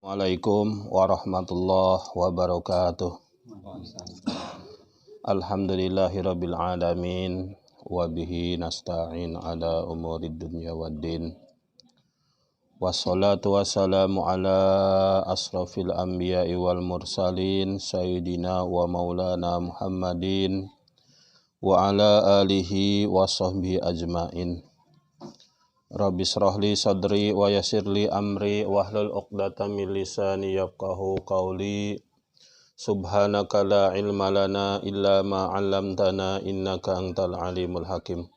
Assalamualaikum warahmatullahi wabarakatuh. Alhamdulillahirabbil alamin wa bihi nasta'in ala umurid dunya waddin. Wassalatu wassalamu ala asrafil anbiya'i wal mursalin sayyidina wa maulana Muhammadin wa ala alihi wa sahbihi ajmain. Rabbi israh li sadri wa yassir li amri wahlul 'uqdatam min lisani yafqahu qawli. Subhanaka la ilma lana illa ma 'allamtana innaka antal alimul hakim.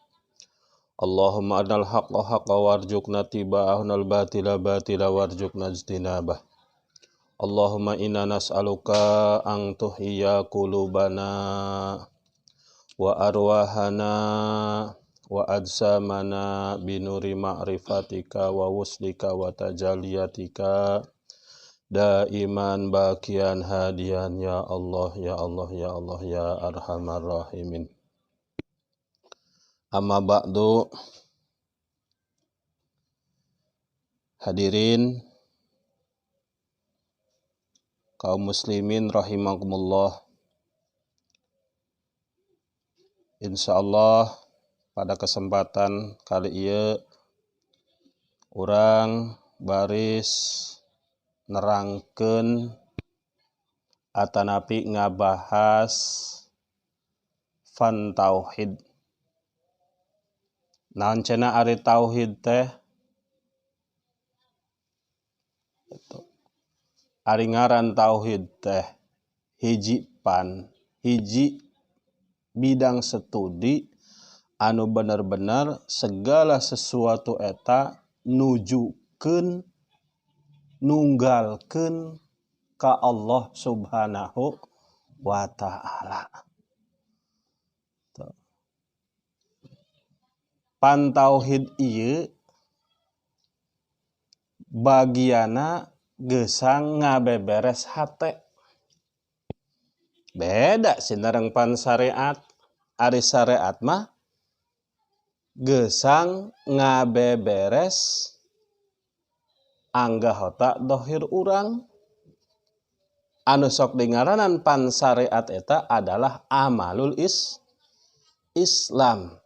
Allahumma arinal haqqa haqqan warzuqna ittiba'ahu wal batila batila warzuqna ijtinabah. Allahumma inna nas'aluka an tuhyiya qulubana wa arwahana wa ajsamana binuri ma'rifatika wa wuslika wa tajalliyatika daiman bakian hadian ya Allah ya Allah ya Allah ya arhamar rahimin. Amma ba'du. Hadirin kaum muslimin rahimakumullah. Insyaallah pada kesempatan kali ieu urang baris nerangkeun atanapi ngabahas fan tauhid. Naon cenah ari tauhid teh? Ari ngaran tauhid teh hiji pan, hiji bidang studi anu bener-bener segala sesuatu eta nujukeun nunggalkeun ka Allah Subhanahu wa ta'ala. Pan tauhid ieu bagiana geusang ngabeberes hate. Beda sinareng pan syariat. Ari syariat mah gesang ngabeberes anggahota dohir urang. Anu sok dingaranan pan syariat eta adalah amalul Islam.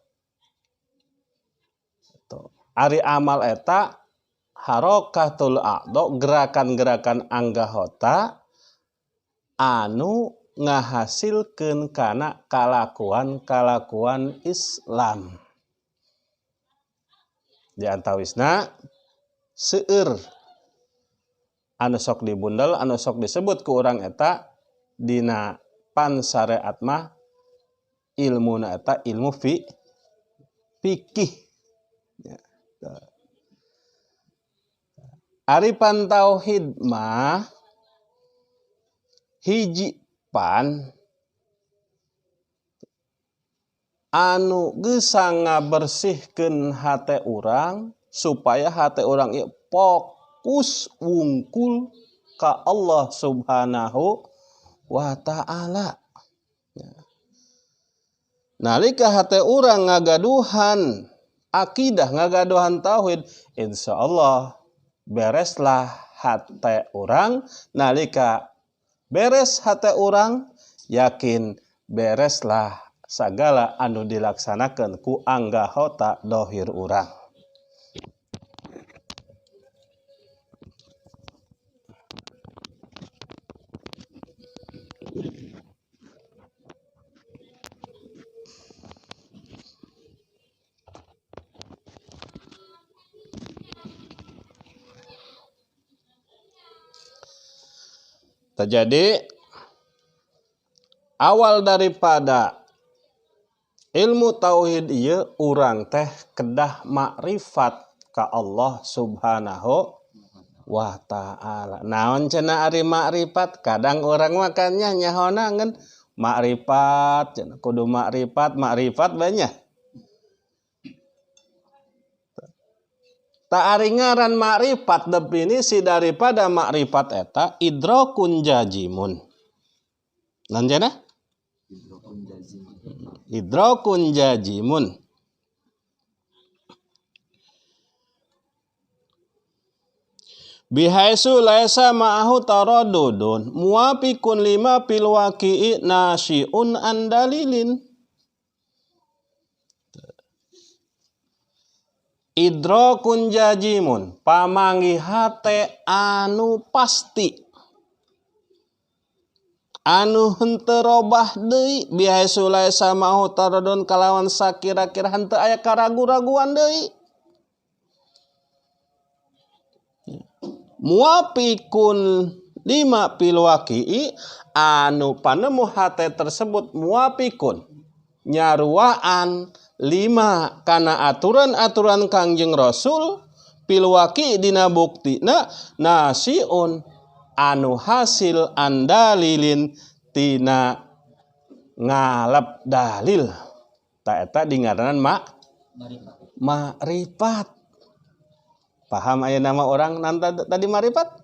Ari amal eta harokatul a'dho, gerakan-gerakan anggahota anu ngahasilkeun kana kalakuan-kalakuan Islam. Di antawisna seueur anu sok dibundel, anu sok disebut ku urang eta dina pan syariat mah ilmuna eta ilmu fikih. Ya. Ari pan tauhid mah hiji pan anu geusang ngabersihkeun hate urang supaya hate urang ieu fokus wungkul ka Allah Subhanahu wa ta'ala. Nalika hate urang ngagaduhan akidah, ngagaduhan tauhid, insyaallah bereslah hate urang. Nalika beres hate urang, yakin bereslah sagala anu dilaksanakeun ku anggahota dohir urang. Terjadi awal daripada ilmu tauhid ieu urang teh kedah makrifat ka Allah Subhanahu wa ta'ala. Naon cenah ari makrifat? Kadang urang mah kan nya nyahona ngan makrifat cenah kudu makrifat, makrifat banyak. Tak ari ngaran makrifat definisi daripada makrifat eta idrakun jazimun. Naon cenah? Idrakun jazimun. Bihaisu laisa ma'ahu taraddudun muwafiqun lima fil waqi'i nasyi'un an dalilin. Idrakun jajimun pamanggih hate anu pasti anu henteu robah deui bihaisu laisa ma'ahu taraddudun kalawan sakira-kira henteu aya karagu-raguan deui. Muwafiqun lima fil waqi'i anu panemu hate tersebut muwafiqun nyaruaan lima kana aturan-aturan Kangjeng Rasul fil waqi dina buktina nasiun anu hasil andalilin tina ngalep dalil ta eta dingaranan makrifat. Paham aya nama orang nanta tadi marifat?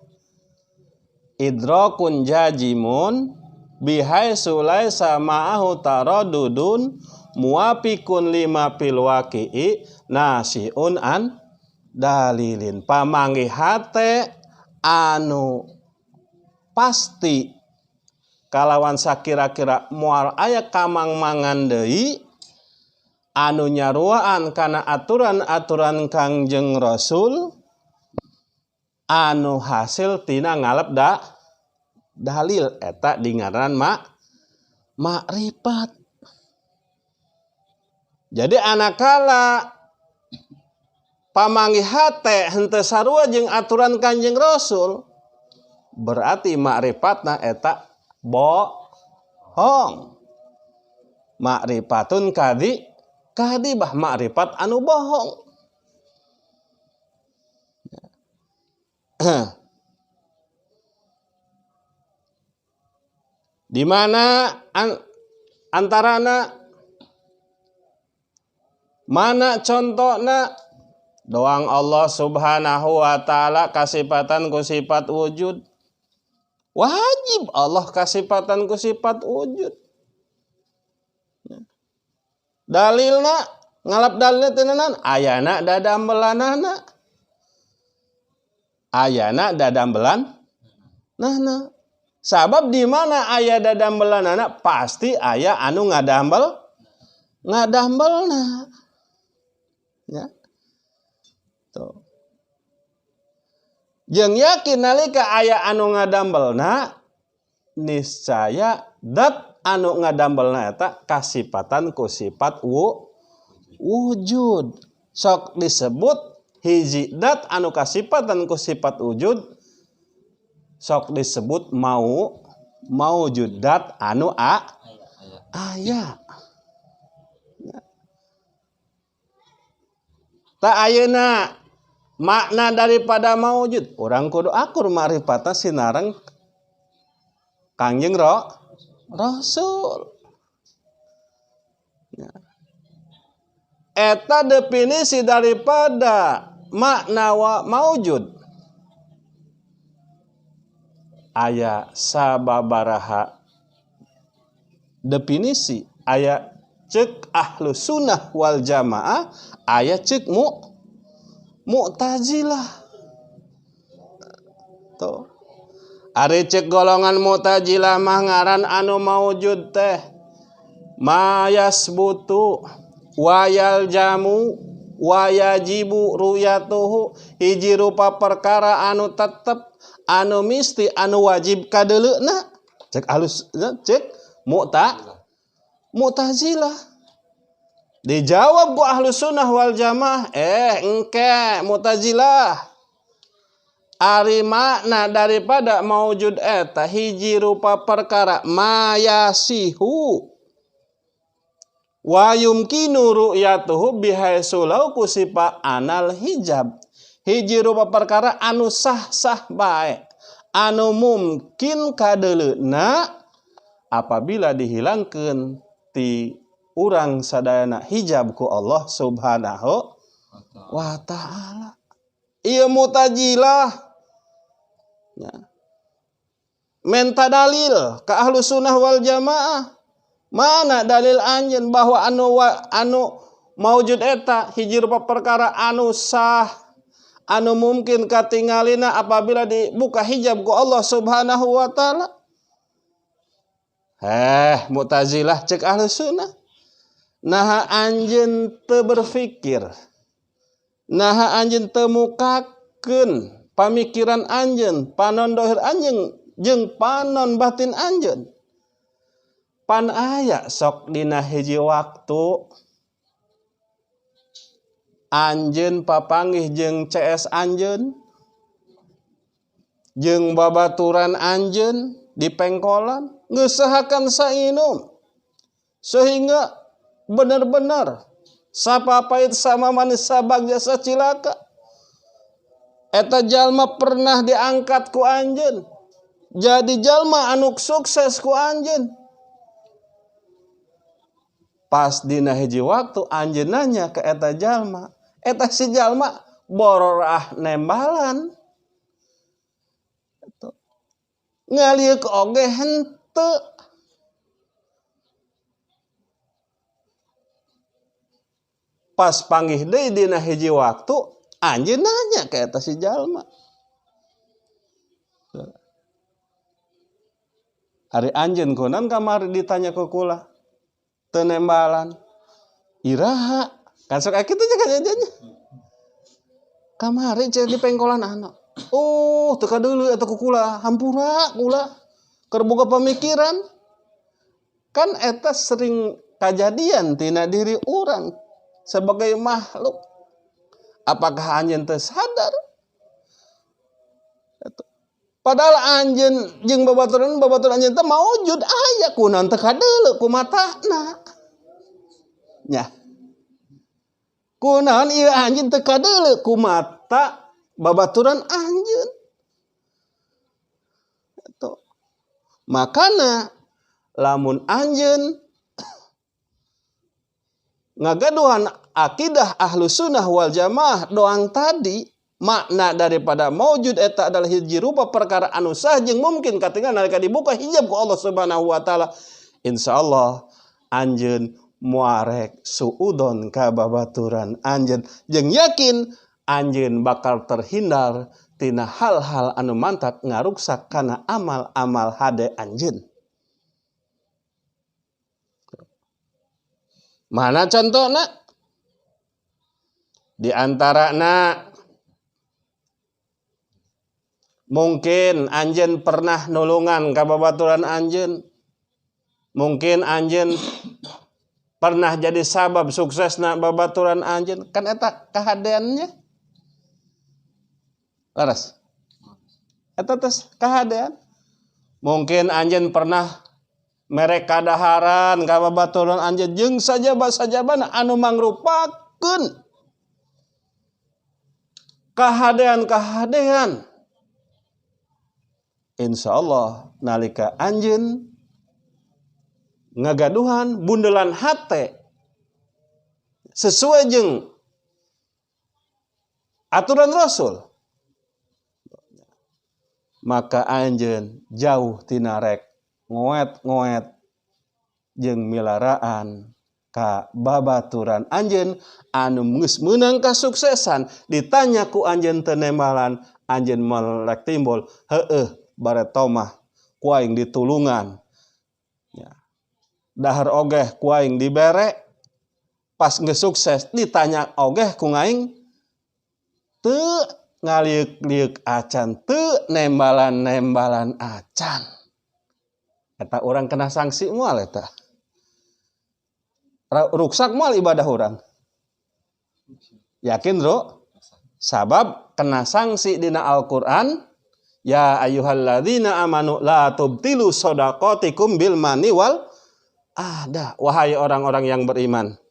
Idrakun jajimun bihaitsu laisa ma'ahu taraddudun muwafiqun lima fil waqi'i nasiun an dalilin. Pamanggih hate anu pasti kalawan sakira-kira moal aya kamang-mangan deui anu nyaruaan kana aturan-aturan Kangjeng Rasul anu hasil tina ngalep dalil eta dingaran makrifat. Jadi anakala pamanggih hate henteu sarua jeung aturan Kanjeng Rasul berarti makrifatna eta bohong. Makrifatun kadibah makrifat anu bohong. Di mana antarana mana contohna doang Allah Subhanahu wa taala kasipatan ku sifat wujud. Wajib Allah kasipatan ku sifat wujud. Dalilna ngalap dalilna tenanan ayana dadambelanana. Ayana dadambelan nana. Sabab di mana aya dadambelanana pasti aya anu ngadambelna. Ya. Tuh. Jeung yakin nalika aya anu ngadambelna niscaya dat anu ngadambelna eta kasipatan ku sifat wujud. Sok disebut hiji dat anu kasipatan ku sifat wujud sok disebut maujud dat anu aya. Tak ayeuna makna daripada maujud orang kudu akur makrifatna sinareng Kangjeng Rasul. Ya. Eta definisi daripada makna maujud aya sababaraha definisi aya cek ahlu sunnah wal jamaah aya cek mu'tazilah. Tuh. Ari cek golongan mu'tazilah mah ngaran anu maujud teh mayasbutu wayal jamu wayajibu ruyatuhu hiji rupa perkara anu tetep anu misti anu wajib kadeuleuna cek alus cek mu'tazilah. Dijawab ku ahlu sunnah wal jamaah engke mu'tazilah ari makna daripada maujud eta hiji rupa perkara mayasihu wa yumkinu ru'yatuhu bihaitsu law kusifa anal hijab hiji rupa perkara anu sah-sah bae anu mungkin kadeuleuna apabila dihilangkeun ti urang sadayana hijab ku Allah Subhanahu wa ta'ala. Ieu mutajilah ya. Menta dalil ka ahlu sunnah wal jamaah. Mana dalil anjeun bahwa anu maujud eta hiji rupa perkara anu sah anu mungkin katingalina apabila dibuka hijab ku Allah Subhanahu wa taala. Mu'tazilah cek ahlu sunnah. Naha anjeun teu berfikir. Naha anjeun teu mukakeun pamikiran anjeun, panon dohir anjeun jeung panon batin anjeun. Pan aya sok dina hiji waktu anjeun papanggih jeung CS anjeun jeung babaturan anjeun di pengkolan ngeusahakan sainum sehingga benar-benar sapapait sama manis sabagja sacilaka. Eta jalma pernah diangkat ku anjeun jadi jalma anu sukses ku anjeun. Pas dina hiji waktu anjeun nanya ke eta jalma, eta si jalma bororah nembalan. Ngaliuk oge henteu. Pas panggih deui dina hiji waktu anjeun nanya ke eta si jalma. Ari anjeun kunaon kamari ditanya ku kula? Teu nembalan. Iraha kan sok aya kitu nya kajadiannya. Kamari cek di pengkolan anak. Oh, teu kadeuleu eta ku kula, hampura kula. Keur boga pamikiran. Kan eta sering kajadian tina diri urang sebagai makhluk. Apakah anjeun teu sadar? Padahal anjeun jeung babaturan anjeun teh maujud aya kunaon teu kadeuleu ku matana. Nya. Kunaon ieu anjeun teu kadeuleu ku mata babaturan anjeun. Eta. Makana lamun anjeun ngagaduhan akidah ahlu sunnah wal jamaah doang tadi, makna daripada maujud eta adalah hiji rupa perkara anu sah jeung mungkin katingal nalika dibuka hijab ku Allah Subhanahu wa taala. Insyaallah anjeun muarek suudon ka babaturan anjeun jeung yakin anjeun bakal terhindar tina hal-hal anu mantak ngaruksak kana amal-amal hade anjeun. Mana contohna? Di antarana mungkin anjeun pernah nulungan ka babaturan anjeun. Mungkin anjeun pernah jadi sabab suksesna babaturan anjeun. Kan eta kahadeannya. Laras. Eta tes kahadean. Mungkin anjeun pernah mere kadaharan ka babaturan anjeun jeung sajaba-sajabana anu mangrupakeun kahadean-kahadean. Insyaallah nalika anjeun ngagaduhan bundelan hate sesuai jeung aturan Rasul, maka anjeun jauh tina rek ngoet-ngoet jeung milaraan ka babaturan anjeun anu geus meunang kasuksesan. Ditanya ku anjeun teu nembalan, anjeun melek timbul heueuh bareto mah ku aing ditulungan. Ya. Dahar ogeh ku aing dibere, pas geus sukses ditanya ogeh ku aing teu ngaliuk-liuk acan, teu nembalan-nembalan acan. Eta urang kena sanksi moal eta. Ruksak moal ibadah urang. Yakin, Bro? Sabab kena sanksi dina Al-Qur'an, ya ayyuhalladzina amanu la tubtilu shadaqatikum bil mani wal ada. Wahai orang-orang yang beriman,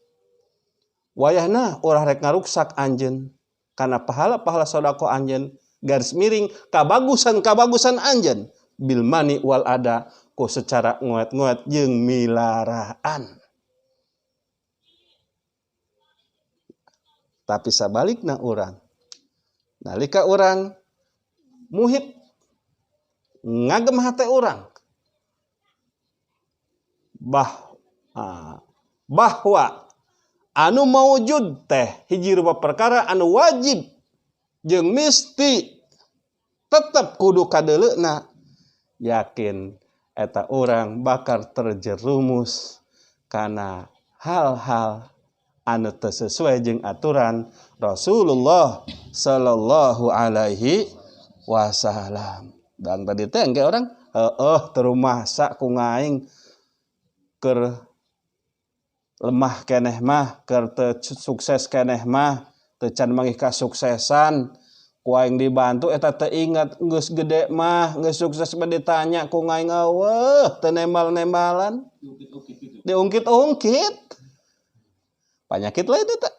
wayahna urang rek ngaruksak anjeun kana pahala-pahala sedekah anjeun, garis miring kabagusan-kabagusan anjeun bil mani wal ada ku secara ngoet-ngoet jeung milaraan. Tapi sabalikna urang, nalika urang muhit ngagem hate urang bahwa anu maujud teh hiji rupa perkara anu wajib Jeung misti tetep kudu kadeuleuna yakin eta urang bakal terjerumus kana hal-hal anu teu sesuai jeung aturan Rasulullah sallallahu alaihi wasallam. Dan tadi teh engke orang heueuh terumasa ku ngaing keur lemah keneh mah, keur teu sukses keneh mah, teu can manggih kasuksesan, ku aing dibantu eta teu ingat geus gede mah, geus sukses mah ditanya ku ngaing eueuh teu nembal-nembalan. Diungkit-ungkit. Panyakit lah itu teh.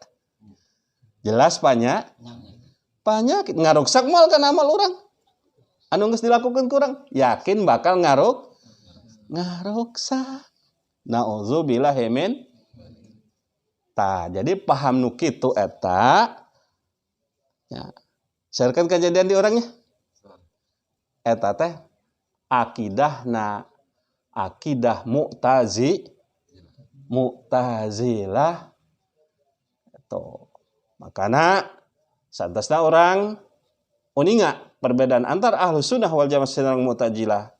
Jelas panyakit ngaruksak moal kana amal urang. Anu geus dilakukeun ku urang, yakin bakal ngaruksak. Nauzubillah min. Tah, jadi paham nu kitu eta ya. Sharekan kejadian di orangnya. Eta teh akidahna akidah Mu'tazilah. Tuh. Makana santasna orang uninga perbedaan antar Ahlus Sunnah wal Jamaah sareng Mu'tazilah.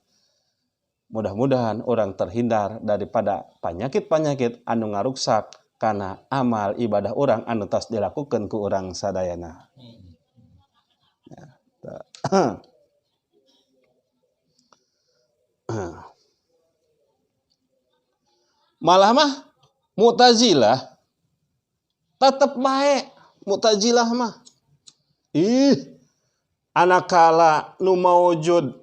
Mudah-mudahan orang terhindar daripada penyakit-penyakit anu ngaruksak kana amal ibadah orang anu tos dilakukeun ku urang sadayana. Ya, malah mah Mu'tazilah tetep bae Mu'tazilah mah. Ih, anakala nu maujud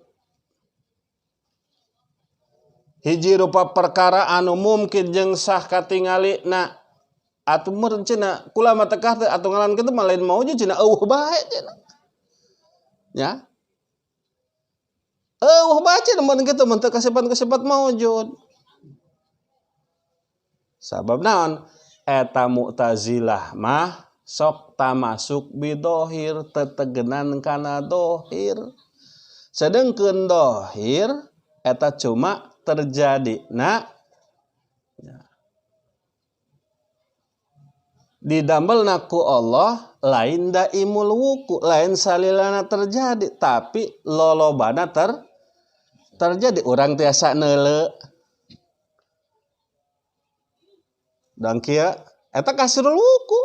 hiji rupa perkara anu mungkin jeung sah katingali na atuh meureun cenah kula mah tekah teh atuh ngalan kitu mah lain maujud cenah eueuh bae cenah. Ya. Eueuh bae cenah mun kitu mun teu kasebat-kasebat maujud. Sabab naon? Eta Mu'tazilah mah sok tamasuk bidohir tetegenan kana dohir. Sedengkeun dohir eta cuma terjadi na didamel ku Allah lain daimul wuku, lain salilana terjadi tapi lolobana terjadi urang tiasa neuleu. Dan kieu eta kasirul wuku.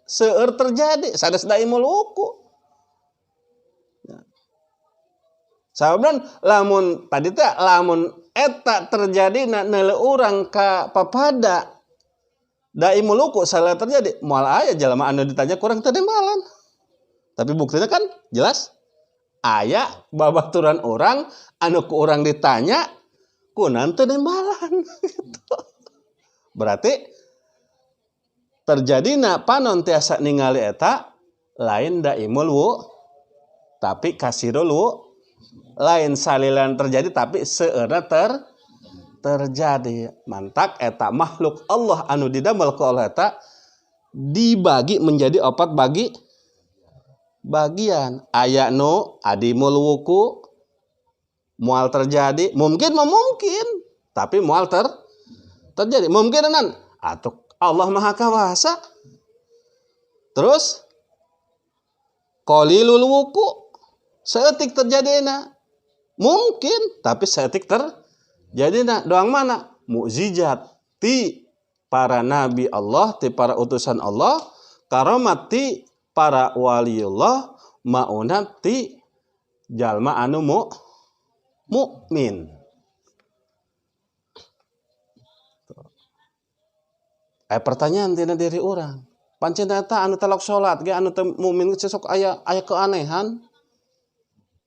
Seueur terjadi sanes daimul wuku. Sababna lamun tadi teh lamun eta terjadi na neuleu urang ka papada daimul wuku salah terjadi moal aya jalma anu ditanya kurang teu nembalan. Tapi buktinya kan jelas aya babaturan orang anu ku urang ditanya kunan teu nembalan gitu. Berarti terjadina panon tiasa ningali eta lain daimul wu tapi kasirul wu, lain salilan terjadi tapi seueurna terjadi. Mantak eta makhluk Allah anu didamel ku Allah eta dibagi menjadi opat bagian. Aya nu adimul wuku moal terjadi, mungkin mah mungkin tapi moal terjadi. Mungkinan atau Allah Maha Kawasa. Terus qalilul wuku seetik terjadina. Mungkin tapi seetik terjadina. Doang mana? Mukjizat ti para nabi Allah, ti para utusan Allah, karamat ti para waliullah, maunat ti jalma anu mukmin. Pertanyaan tina diri orang. Pancen eta anu telok salat ge anu teu mukmin sok aya keanehan.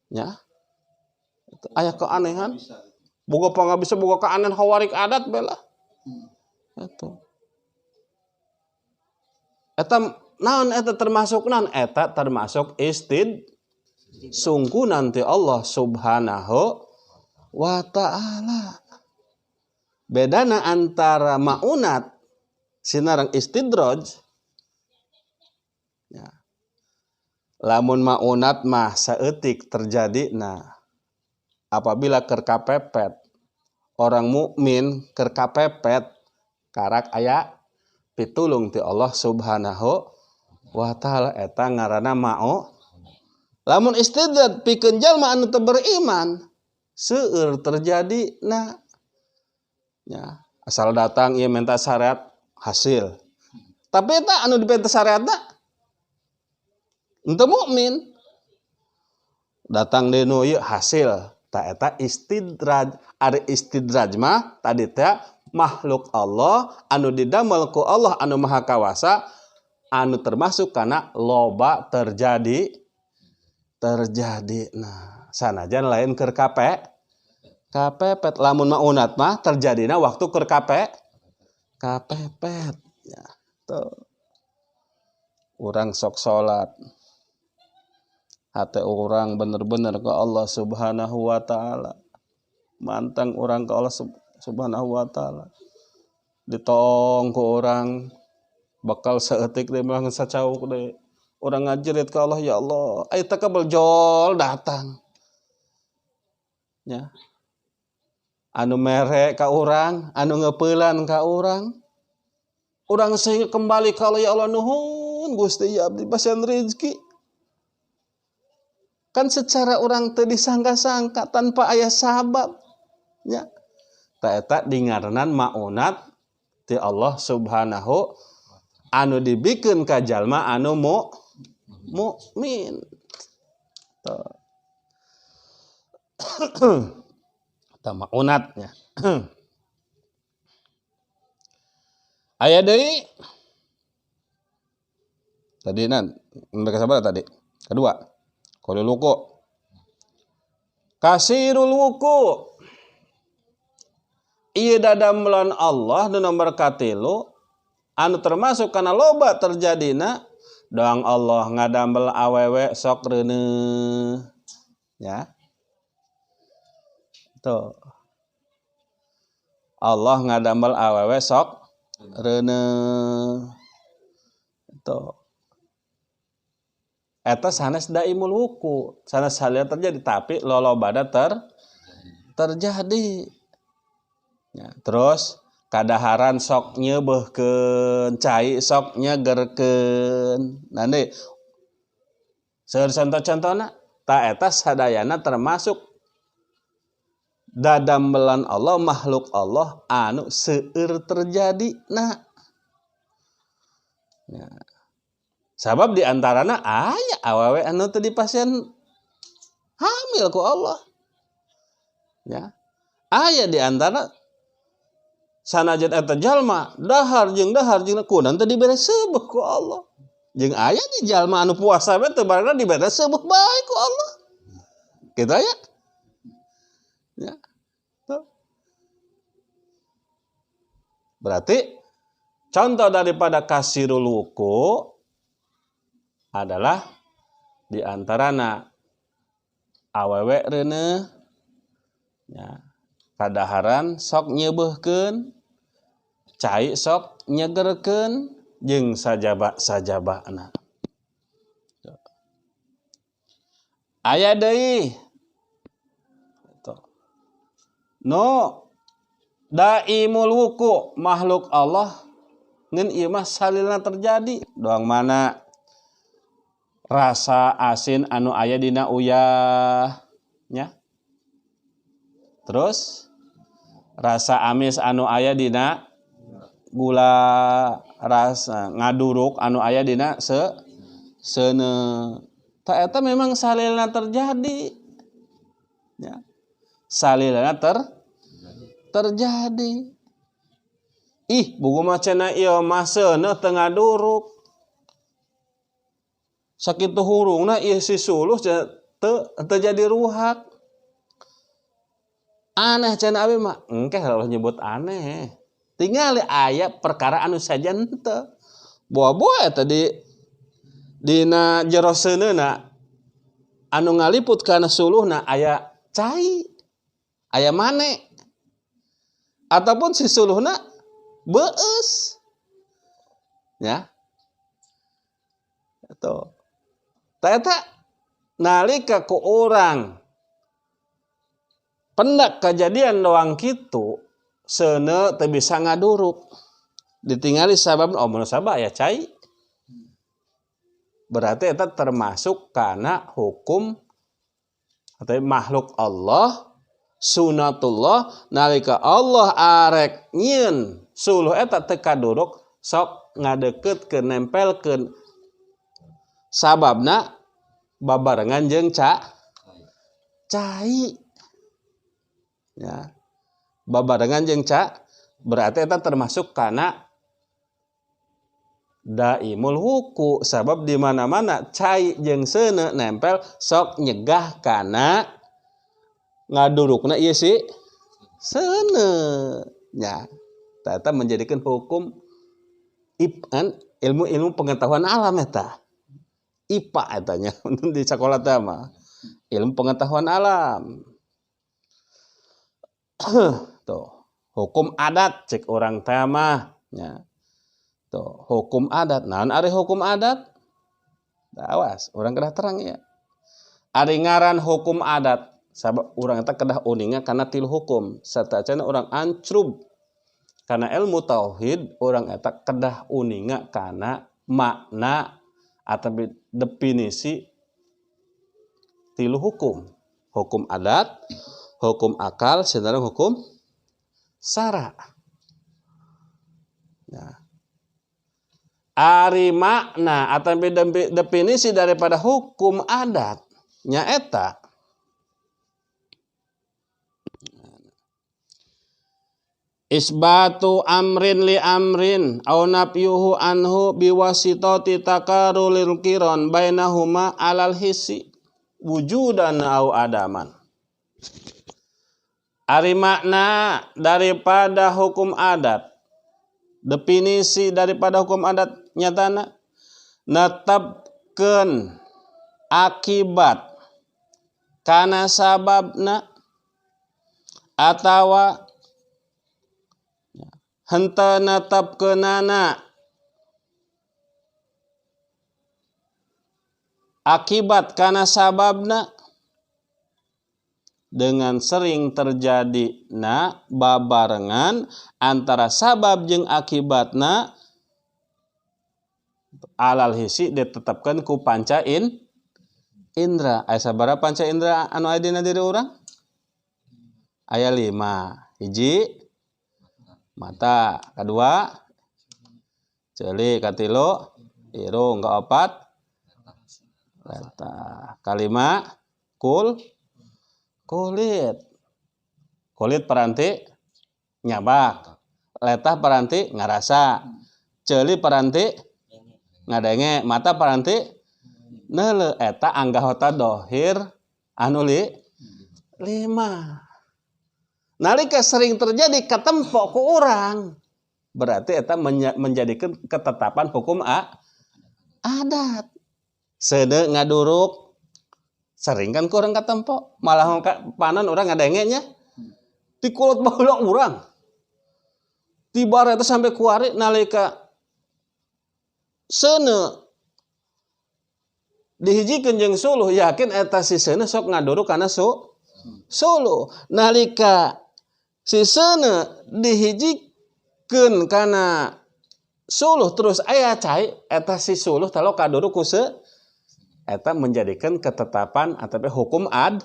Ya. Aya keanehan. Boga pangabisa boga keanehan khawarik adat bela. Eta. Eta naon eta termasuk naon? Eta termasuk istid sungguh nanti Allah Subhanahu wa ta'ala. Bedana antara maunat sinarang istidraj ya. Lamun maunat mah saeutik terjadi nah apabila keur kapepet orang mukmin keur kapepet karak aya pitulung ti Allah Subhanahu wa taala. Eta ngaranna mao. Lamun istidraj pikeun jalma anu teu beriman seueur terjadi na. Ya, asal datang ieu minta syariat hasil. Tapi eta anu dipenta syariatna henteu mukmin. Datang deui nu ieu hasil. Ta eta istidraj. Ari istidraj mah tadi teh makhluk Allah anu didamel ku Allah anu Maha Kawasa anu termasuk kana loba terjadi. Nah, sanajan lain keur kapepet. Lamun maunat mah terjadina waktu keur kapepet. Ya, tuh. Urang sok salat. Hate urang bener-bener ke Allah Subhanahu wa taala. Mantang urang ke Allah Subhanahu wa taala. Ditong ku urang bakal saeutik deui mah sacauk deui. Urang ngajerit ke Allah, ya Allah, aya takabel jol datang. Ya. Anu mere ka urang, anu ngepeulan ka urang. Urang sehingga kembali ka Allah, ya Allah nuhun Gusti ya abdi pasian rezeki. Kan secara orang teu disangka-sangka tanpa aya sabab. Ya. Ta eta dingaranan maunat ti Allah Subhanahu anu dibikeun ka jalma anu mukmin. Tah maunatnya. Aya deui tadi nan mereka sabar tadi. Kedua, qalil wuku. Kasirul wuku. Ieu dadamelan Allah nu nomor katilu anu termasuk kana loba terjadina doang Allah ngadamel awewe sok reuneuh. Ya. Tuh. Allah ngadamel awewe sok reuneuh. Tuh. Eta sanes daimul wuku, sanes salila terjadi tapi lolobana terjadi. Ya, terus kadaharan sok nyeubeurkeun, cai sok nyegerkeun. Nanti seueur contoh-contona ta eta sadayana termasuk dadamelan Allah, makhluk Allah anu seueur terjadi. Nah. Ya. Sabab di antarana aya awewe anu teu dipasian hamil ku Allah. Ya. Aya di antara sanajan eta jalma dahar jeung kunan teu dibere seubeuh ku Allah. Jeung aya di jalma anu puasa we teu barana dibere seubeuh bae ku Allah. Kitu aya. Ya. Tuh. Berarti contoh daripada kasirul wuku adalah di antarana awewe reuneuh, ya, kadaharan sok nyeubeurkeun, cai sok nyegerkeun, jeung sajaba-sajabana. Aya deui. No daimul wuku, makhluk Allah ngan ieu mah salilna terjadi. Doang mana rasa asin anu aya dina uyah, nya. Terus rasa amis anu aya dina gula, rasa ngaduruk anu aya dina seuneu. Ta eta memang salilna terjadi. Ya. Salilna terjadi. Ih, buku mah cenah ieu mah seuneu teu ngaduruk. Sakitu hurungna ieu si suluh teu jadi ruhak. Aneh cenah abi mah. Engke kalau nyebut aneh. Tinggal aya perkara anu saja henteu. Boa-boa tadi dina jero seuneuna anu ngaliput kana suluhna aya cai, aya mane. Ataupun si suluhna beus. Ya. Atau ta eta nalika ku urang pendak kejadian doang kitu seuneu teu bisa ngaduruk. Ditingali sabab oh mun sabab aya cai. Berarti eta termasuk kana hukum atau makhluk Allah, sunatullah, nalika Allah arek nyieun suluh eta teu kaduruk sok ngadeukeutkeun nempelkeun sababna babarengan jeung cai. Ya. Babarengan jeung berarti eta termasuk kana daimul huku, sabab di mana-mana cai jeung seuneu nempel sok nyegah kana ngadurukna ieu si seuneu. Nya, eta menjadikan hukum ilmu-ilmu pengetahuan alam eta. IPA eta nya di sekolah teh mah. Ilmu pengetahuan alam. Tuh, hukum adat cek orang teh mah nya. Tuh, hukum adat. Naon ari hukum adat? Awas, urang kedah terang ya. Ari ngaran hukum adat, sabab urang eta kedah uninga kana tilu hukum. Satacana urang ancrub kana ilmu tauhid, urang eta kedah uninga kana makna atau definisi tilu hukum. Hukum adat, hukum akal, sareng hukum sara. Nah, ari makna atau definisi daripada hukum adat nyaeta isbatu amrin li amrin au nafyuhu anhu biwasitati takarulil qiran bainahuma alal hissi wujudan au adaman. Ari makna daripada hukum adat, definisi daripada hukum adat nyatana netepkeun akibat kana sababna atawa henteu netepkeunana akibat kana sababna dengan sering terjadi na babarengan antara sabab jeung akibatna alal hisi ditetapkan ku panca indra. Aya sabaraha panca indra anu aya dina diri urang? Aya 5. Hiji mata, kadua ceuli, katilu irung, kaopat letah, kalima kulit. Kulit peranti nyabak, letah peranti ngarasa, ceuli peranti ngadenge, mata peranti neuleuh. Eta anggahota dohir anu 5. Nalika sering terjadi katempok ku urang, berarti eta menjadikan ketetapan hukum adat. Seuneu ngaduruk sering kan ku urang katempok, malah panon urang ngadenge nya ti kulut baheula urang. Tibar eta sampai kuari nalika seuneu dihijikeun jeung suluh, yakin eta si seuneu sok ngaduruk kana suluh. Nalika si seuneu dihijikeun kana suluh terus aya cai, eta si suluh talo kaduruk ku eta menjadikan ketetapan atau hukum adat.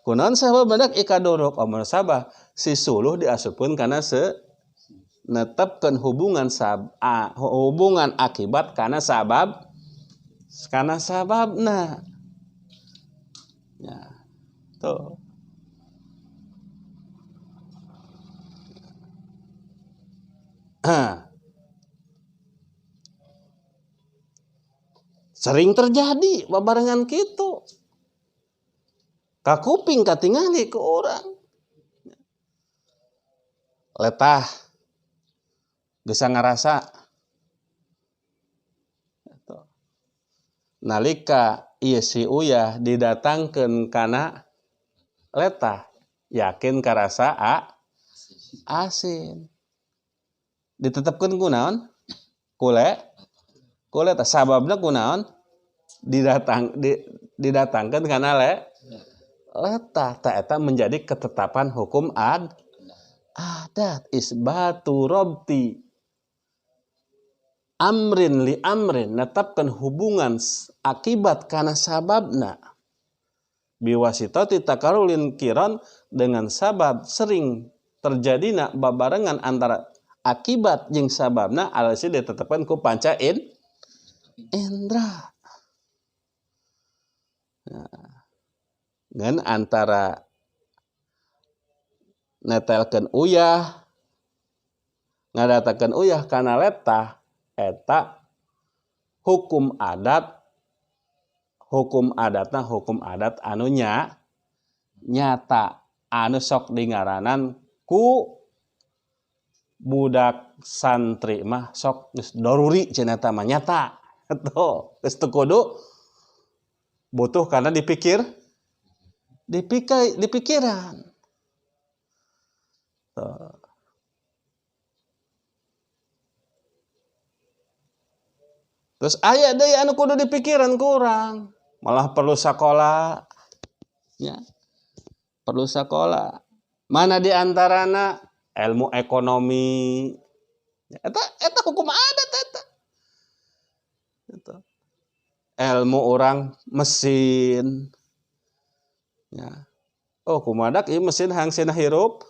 Kunaon sabab badak ikaduruk amun sabah si suluh diasupkeun kana netepkeun hubungan hubungan akibat kana sabab, kana sababna. Ya, tuh. Sering terjadi babarengan kitu. Kakuping katingali ke orang. Letah geus ngarasa. Nalika ieu si uyah didatangkeun kana letah, yakin karasa asin. Ditetepkeun ku naon? Kule tah sababna ku naon? Didatangkeun kana letah. Ta eta menjadi ketetapan hukum adat isbatu robti. Amrin li amrin netepkeun hubungan akibat kana sababna. Biwasitati takarulin kiran dengan sabab sering terjadina babarengan antara akibat jeung sababna alasi ditetepkeun ku panca indra. Nah, ngan antara netelkeun uyah ngadatakeun uyah kana letah eta hukum adat, hukum adatna hukum adat anu nyata anu sok dingaranan ku budak santri mah sok geus doruri cenah eta mah nyata atuh geus teu kudu butuh karena dipikir dipikiran. Tuh. Terus aya deui anu kudu dipikiran kurang, malah perlu sakola. Ya. Perlu sakola. Mana di antarana ilmu ekonomi. Eta hukum adat eta. Gitu. Ilmu orang mesin. Ya. Oh, kumadak ieu mesin hangsina hirup.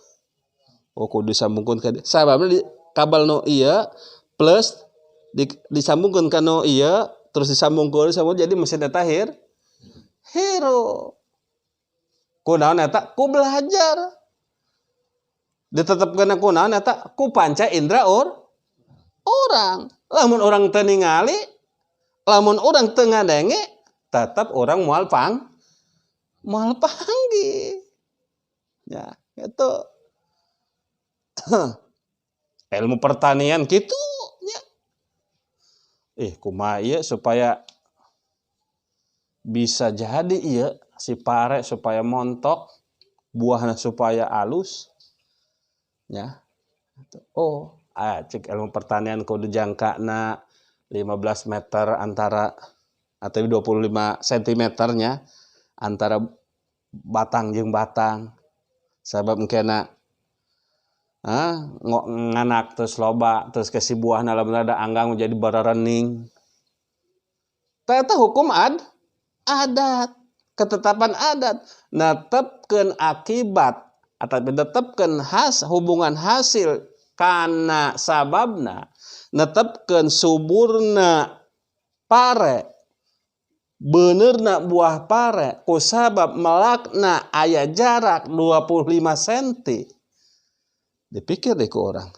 Oh, kudu disambungkeun ka sababna di kabel nu ieu plus disambungkeun ka nu ieu terus disambungkeun sambung jadi mesin eta hirup. Kunaon eta? Ku belajar. Ditetepkeun ku naon eta? Ku panca indra orang. Lamun orang teu ningali, lamun orang teu ngadenge, tetep orang moal panggih. Ya, itu. Ilmu pertanian kitu nya. Kumaha ieu supaya bisa jadi ieu si pare supaya montok, buahna supaya alus. Ya. Oh, cek ilmu pertanian kudu jangkana 15 meter antara atau 25 cm-nya antara batang jeung batang. Sabab engkena nganak terus loba terus ke si buahna lamun ada anggang menjadi bararening. Eta hukum adat, ketetapan adat netepkeun akibat atau netepkeun hubungan hasil kana sababna, netepkeun suburna pare, benerna buah pare ku sabab melakna aya jarak 25 cm. Dipikir deh ku orang.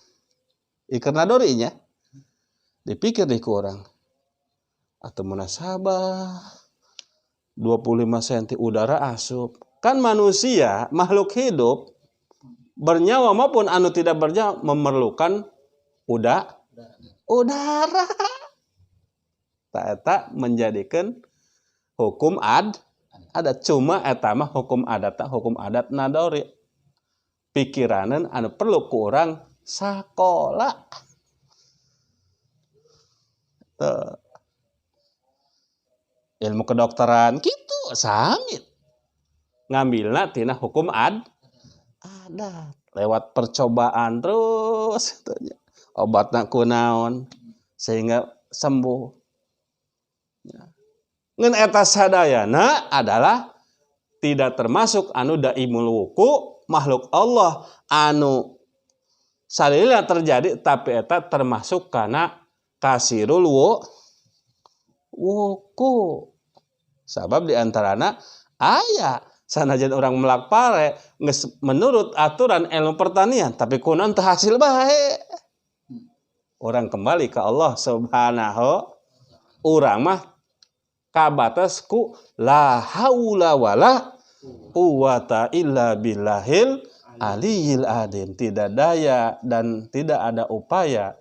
Ikerna dorinya. Dipikir deh ku orang. Atau munasabah 25 cm udara asup. Kan manusia, makhluk hidup bernyawa maupun anu tidak bernyawa memerlukan udara. Eta menjadikan hukum adat. Cuma eta mah hukum adat, hukum adat nadori. Pikiranan anu perlu ku urang sakola. Tuh. Ilmu kedokteran kitu sami. Ngambilna tina hukum adat lewat percobaan terus gitu. Obatna kunaon sehingga sembuh. Ya. Ngan eta sadayana adalah tidak termasuk anu daimul wuku makhluk Allah anu salila terjadi tapi eta termasuk kana kasirul wuku. Sabab diantarana aya sanajan orang melak pare geus menurut aturan ilmu pertanian tapi kunaon teu hasil bae. Orang kembali ke Allah Subhanahu, urang mah kabatas ku la haula wala quwata illa billahil aliyil adim. Tidak daya dan tidak ada upaya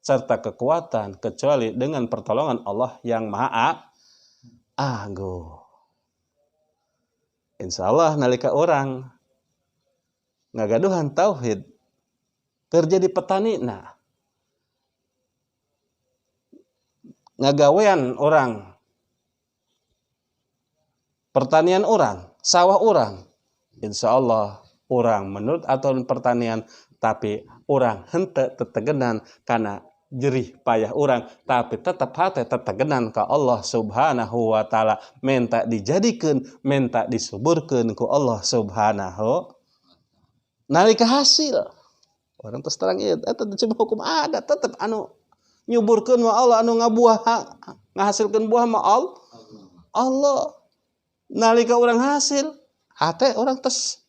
serta kekuatan kecuali dengan pertolongan Allah yang Maha Agung. Insyaallah nalika orang ngagaduhan tauhid kerja di petani, nah ngagawean orang, pertanian orang, sawah orang, insyaallah orang menurut aturan pertanian tapi orang henteu tetegenan karena Jerih payah urang tapi tetap hate tetegenan ka Allah Subhanahu wa taala, menta dijadikeun, menta disuburkeun ku Allah Subhanahu. Nalika hasil orang terus terang ieu eta cuma hukum adat, tetep anu nyuburkeun mah Allah, anu ngabuah ngahasilkeun buah mah Allah. Nalika urang hasil hate urang tes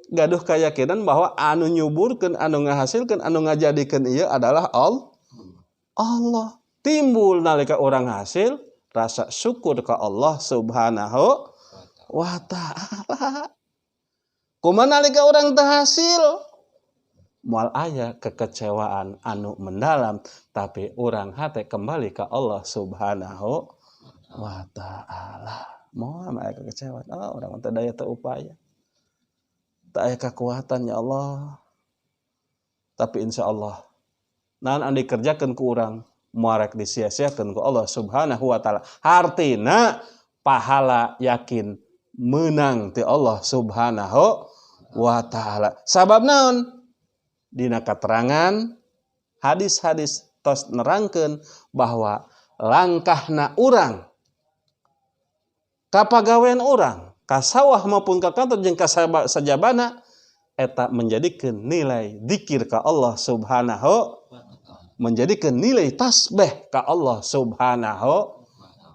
gaduh keyakinan bahwa anu nyuburkeun, anu ngahasilkeun, anu ngajadikeun ieu adalah Allah. Timbul nalika urang hasil rasa syukur ka Allah Subhanahu wa taala. Kumaha nalika urang teu hasil? Moal aya kekecewaan anu mendalam, tapi urang hate kembali ka Allah Subhanahu wa taala. Moal aya kekecewaan, oh, urang teu daya teu upaya. Tak aya kekuatan ya Allah. Tapi insya Allah naon anu dikerjakeun ku urang moal rek disia-siakeun ku Allah Subhanahu wa taala. Hartina pahala yakin menang ti Allah Subhanahu wa taala. Sabab naon? Dina keterangan hadis-hadis tos nerangkeun bahwa langkahna urang ka pagawean urang, ka sawah maupun ka kantor jeung ka sajabana eta menjadikeun nilai zikir ka Allah Subhanahu, menjadikeun nilai tasbih ka Allah Subhanahu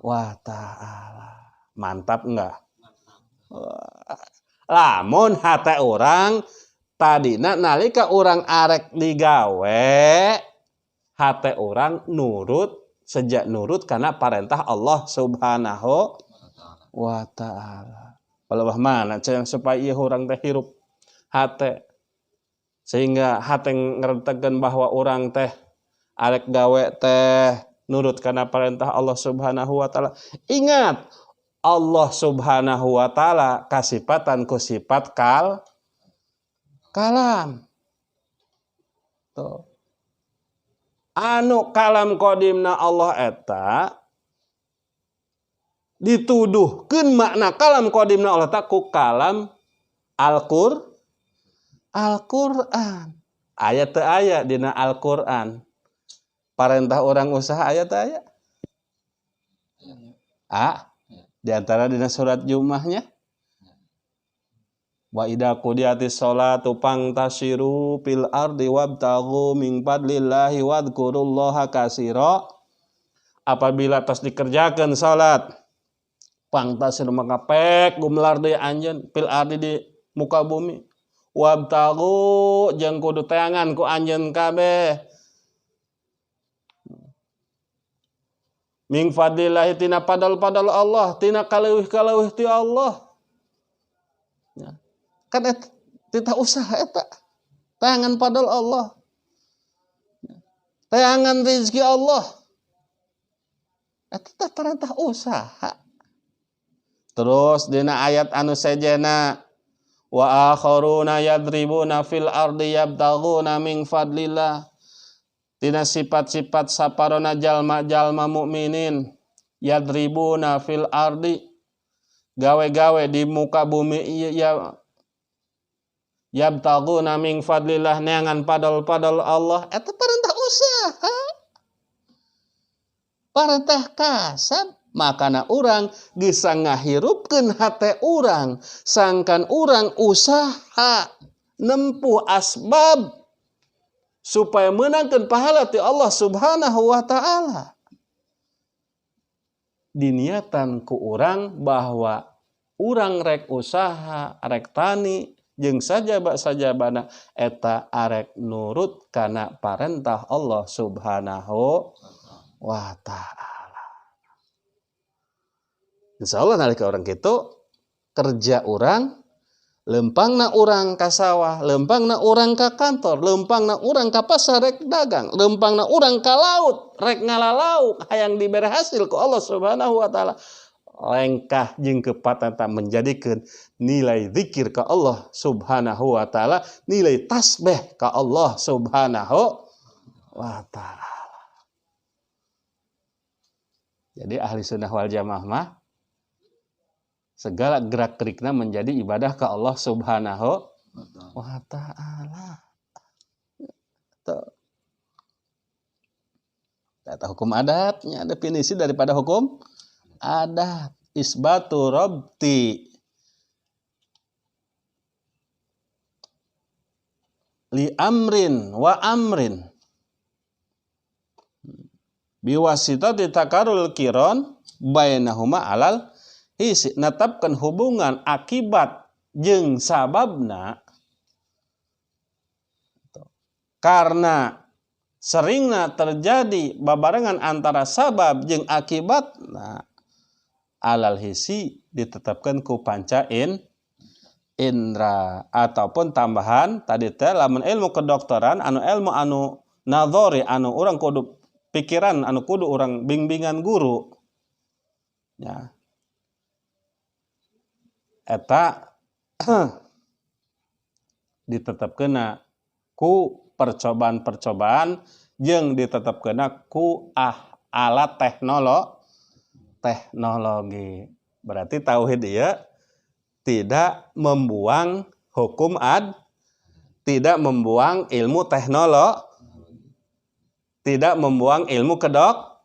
wa taala. Mantap enggak? Lamun hate urang tadina nalika urang arek digawe, hate urang nurut, sejak nurut karena perintah Allah Subhanahu wa taala. Palebah mana cenah supaya ieu urang teh hirup hate sehingga hate ngerentekeun bahwa urang teh arek gawe teh nurut karena perintah Allah Subhanahu wa taala. Ingat, Allah Subhanahu wa taala kasipatan ku sifat kalam. Tuh. Anu kalam qadimna Allah eta dituduhkeun makna kalam qadimna Allah ta ku kalam Al-Qur'an. Aya teu aya dina Al-Qur'an. Parentah orang usaha aya teu aya? Ah, di antara dina surat Jumahnya. Wa idza qudiyatis sholatu fangtashiru fil ardi wabtaghu min fadlillahi wadhkurullaha katsira. Apabila tos dikerjakeun salat, pangtasir maka pek gumelar deui anjeun fil ardi di muka bumi. Wabtaghu jeung kudu teangan ku anjeun kabeh. Min fadlillahi tina padal-padal Allah, tina kaleuwih-kaleuwih ti Allah. Ya. Kan eta usaha eta. Teangan padal Allah. Teangan rezeki Allah. Eta perintah usaha. Terus dina ayat anu sejena wa akharuna yadribuna fil ardi yabtaghuna min fadlillah. Dina sifat-sifat saparona jalma-jalma mukminin yadribuna fil ardi, gawe-gawe di muka bumi ya, yabtaghuna min fadlillah, neangan padal-padal Allah. Eta perintah usaha, perintah kasab. Makana urang bisa ngahirupkeun hate urang, sangkan urang usaha nempuh asbab supaya menangkeun pahala ti Allah Subhanahu wa taala. Diniatan ku urang bahwa urang rek usaha, rek tani jeung sajaba-sajabana eta arek nurut kana parentah Allah Subhanahu wa taala. Insyaallah nalika orang kitu kerja urang, lempangna urang ka sawah, lempangna urang ka kantor, lempangna urang ka pasar rek dagang, lempangna urang ka laut rek ngalalauk hayang dibere hasil ku Allah Subhanahu wa taala. Lengkah jeung kepatan tak menjadikeun nilai zikir ka Allah Subhanahu wa taala, nilai tasbih ka Allah Subhanahu wa taala. Jadi ahli sunnah wal jamaah mah segala gerak-gerikna menjadi ibadah ke Allah Subhanahu wa taala. Eta hukum adatnya, definisi daripada hukum adat isbatu rabti li amrin wa amrin biwasitati takarul kiron bainahuma alal hisi, netapkan hubungan akibat jeung sababna karena seringna terjadi babarengan antara sabab jeung akibatna alal hisi ditetapkan ku panca indra ataupun tambahan tadi teh lamun ilmu kedokteran anu ilmu anu nadhori anu urang kudu pikiran anu kudu urang bimbingan guru ya eta ditetapkeun ku percobaan-percobaan jeung ditetapkeun ku alat teknologi. Berarti tauhid ieu tidak membuang hukum tidak membuang ilmu teknologi, tidak membuang ilmu kedok,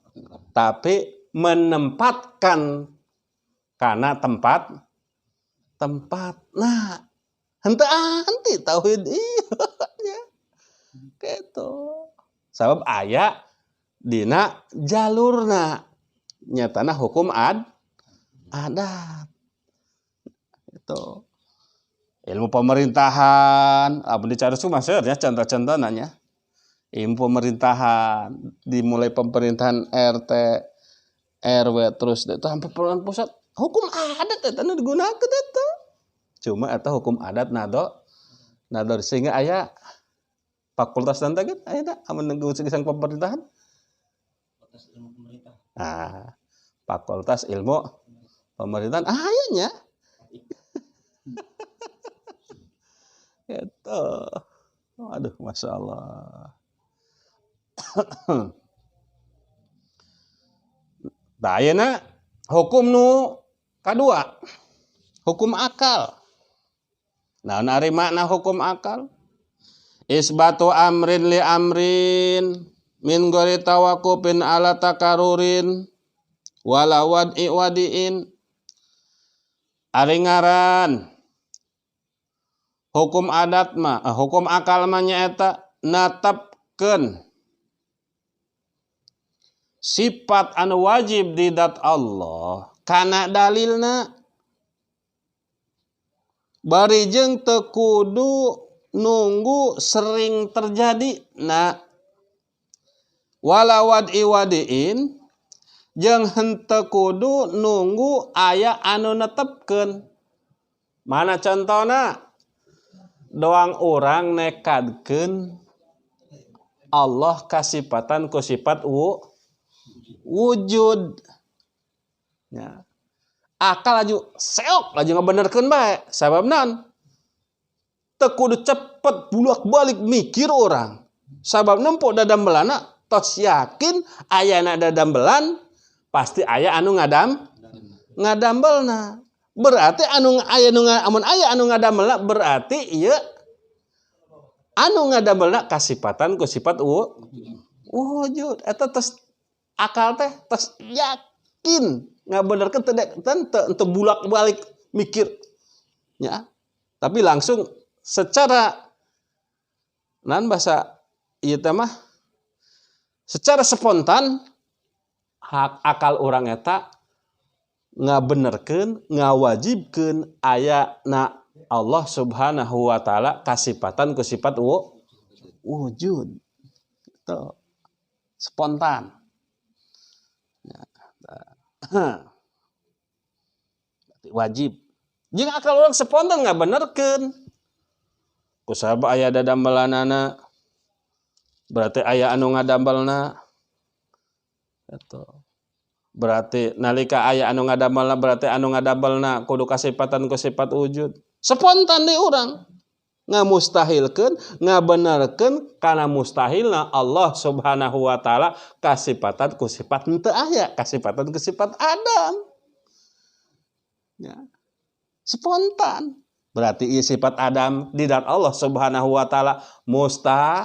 tapi menempatkan karena tempat. Nah, henteu anti tauhid ieu nya. Gitu. Sabab aya dina jalurna nyatana hukum adat. Itu. Ilmu pemerintahan, abdi dicari mah seueur nya contoh-contohna nya. Ilmu pemerintahan dimulai pemerintahan RT RW terus itu sampai pemerintahan pusat hukum adat eta nu digunakeun eta. Cuma eta hukum adat nado sehingga aya fakultas nanti kan aya da amun nunggu pemerintahan. Fakultas ilmu pemerintah. Nah, fakultas ilmu pemerintahan aya nya. Gitu. Aduh, Masya Allah. Nah, ayeuna hukum nu kadua, hukum akal. Naon ari makna hukum akal? Isbatu amrin li amrin min ghairi tawakufin ala takarurin wala wad'i wadiin. Ari ngaran hukum adat mah, hukum akal mah nyaeta natapkeun sifat anu wajib di dat Allah kana dalilna bari jeung teu kudu nunggu sering terjadi na wala wad'i wadiin jeung henteu kudu nunggu aya anu netepkeun. Mana contona? Doang urang nekadkeun Allah kasipatan ku sifat wujud. Ya. Akal laju seok laju ngabenerkeun bae. Sabab naon? Teu kudu cepet bulak-balik mikir orang. Sabab nempo dadambelana tos yakin ayana dadambelan pasti aya anu ngadambelna. Berarti anu aya nu amun aya anu ngadambelna berarti ieu anu ngadambelna kasipatan ku sifat wujud. Eta tos akal teh tos yakin ngabenerkeun teu bulak-balik mikir ya. Tapi langsung secara nan bahasa ieu teh mah secara spontan hak akal urang eta ngabenerkeun ngawajibkeun aya na Allah Subhanahu wa taala kasipatan ku sifat wujud. Gitu. Spontan. Ya. Wajib. Jeung akal urang spontan ngabenerkeun. Ku sabab aya dadambelanana berarti aya anu ngadambelna. Gitu. Berarti nalika aya anu ngadambelna berarti anu ngadambelna kudu kasipatan ku sifat wujud. Spontan di urang ngamustahilkeun, ngabenerkeun kana mustahilna Allah Subhanahu wa taala kasipatan ku sifat henteu aya, kasipatan ku sifat adam. Ya. Spontan. Berarti ieu sifat adam di dat Allah Subhanahu wa taala mustahil.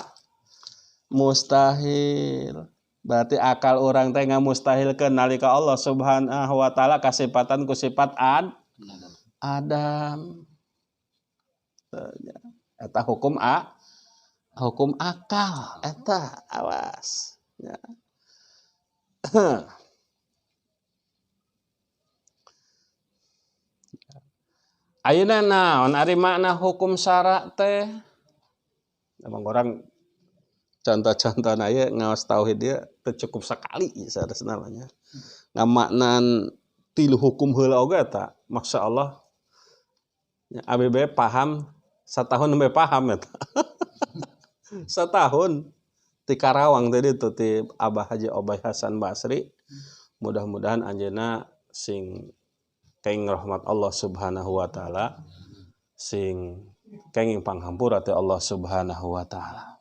Berarti akal orang teh ngamustahilkeun nalika Allah Subhanahu wa taala kasipatan ku sifat Adam. Eta hukum hukum akal eta awas ya. Ayeuna naon ari makna hukum syara teh? Emang orang contoh-contohna ieu ngaos tauhid ieu teu cukup sekali saresna mah nya. Ngamaknan tilu hukum heula oge eta, masyaallah. Ya, ABB paham satahun nembe paham eta. Setahun ti Karawang tadi tuh ti Abah Haji Obay Hasan Basri. Mudah-mudahan anjeunna sing kenging rahmat Allah Subhanahu wa taala, sing kenging panghampura ti Allah Subhanahu wa taala.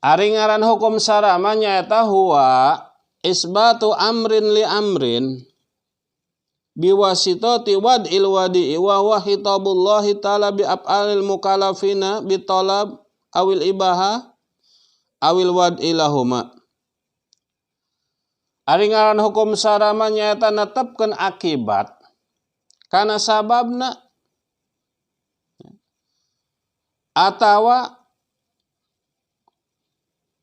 Ari ngaran hukum syara mah nyaeta huwa isbatu amrin li amrin biwasitati wad'il wadi'i wa huwa khitabullahi ta'ala bi af'alil mukallafina bi talab awil ibaha awil wad'i lahuma. Ari ngaran hukum syara mah nyaeta netepkeun akibat kana sababna atawa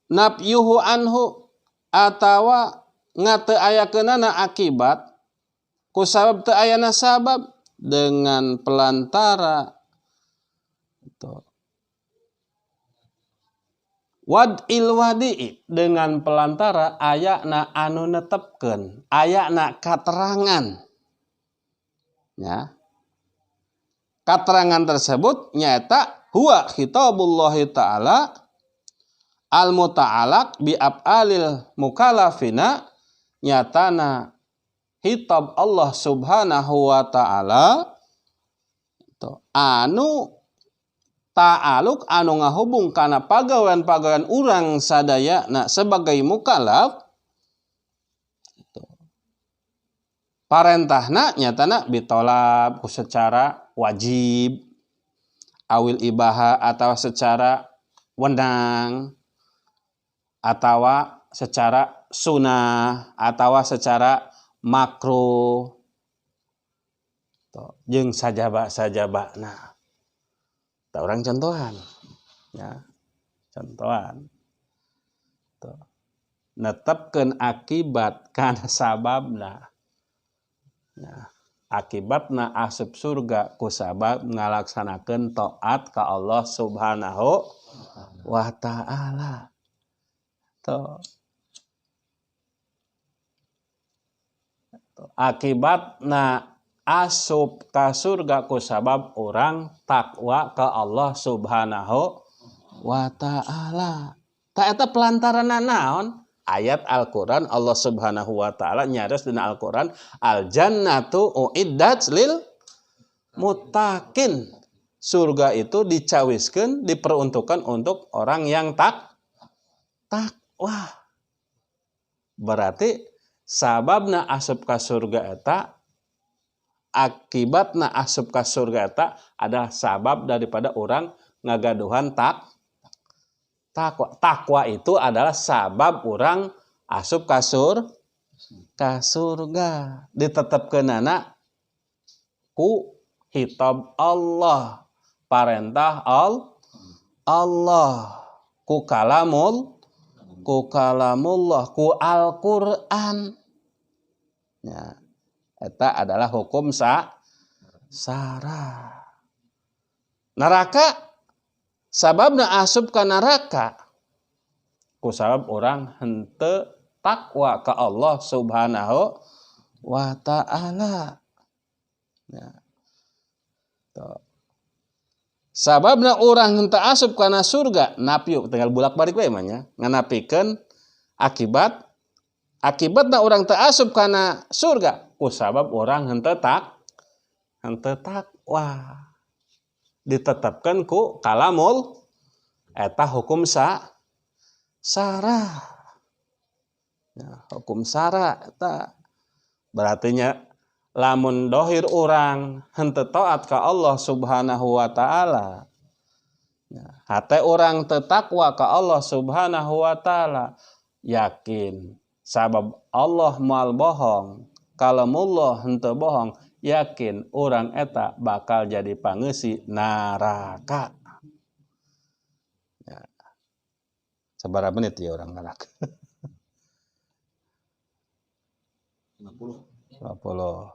nafyuhu anhu atawa ngate ayakeunana akibat ku sabab teu ayana sabab dengan pelantara wad'il wadi'i, dengan pelantara ayana anu netepkeun, ayana katerangan. Ya. Katerangan tersebut nyaeta huwa khitabullahi ta'ala al muta'alaq bi af'alil mukallafina, nyatana khitab Allah Subhanahu wa ta'ala anu ta'aluk anu ngahubung kana pagawean-pagawean urang sadayana sebagai mukallaf. Parentahna nyatana bitolab secara wajib, awil ibaha atau secara wenang, atau secara sunah, atau secara makruh, jeung sajaba-sajabana. Tak orang contohan, ya, contohan. Tuh. Netepkeun akibat kana sababna. Nah, akibatna asup surga ku sabab ngalaksanakeun taat ka Allah Subhanahu wa ta'ala. Tuh. Akibatna asup ka surga ku sabab orang takwa ka Allah Subhanahu wa ta'ala. Ta eta pelantarana naon? Ayat Al-Qur'an Allah Subhanahu wa ta'ala nyaris dina Al-Qur'an, al jannatu uiddat lil muttaqin. Surga itu dicawiskeun, diperuntukkan untuk orang yang takwa. Berarti sababna asup ka surga eta, akibatna asup ka surga eta adalah sabab daripada orang ngagaduhan takwa. Takwa itu adalah sabab orang asup ka surga. Ditetepkeunana ku khitab Allah, parentah Allah, ku kalamul, ku kalamullah, ku Al-Qur'an. Ya, eta adalah hukum syara. Neraka sababna asup ka neraka ku sabab orang henteu takwa ka Allah Subhanahu wa ta'ala. Ya. Tuh. Sababna orang henteu asup kana surga, napiuk tinggal bolak-balik we mah nya, nganapikeun akibat akibatna orang teu asup kana surga ku sabab orang henteu takwa. Ditetapkan ku kalamul eta hukum syara. Ya, hukum syara eta berarti nya Lamun dohir urang henteu taat ka Allah Subhanahu wa taala. Hate urang teu takwa ka Allah Subhanahu wa taala, yakin sabab Allah moal bohong, kalamullah henteu bohong, yakin urang eta bakal jadi pangeusi neraka. Ya. Sabaraha menit ya urang neraka? 50. 50.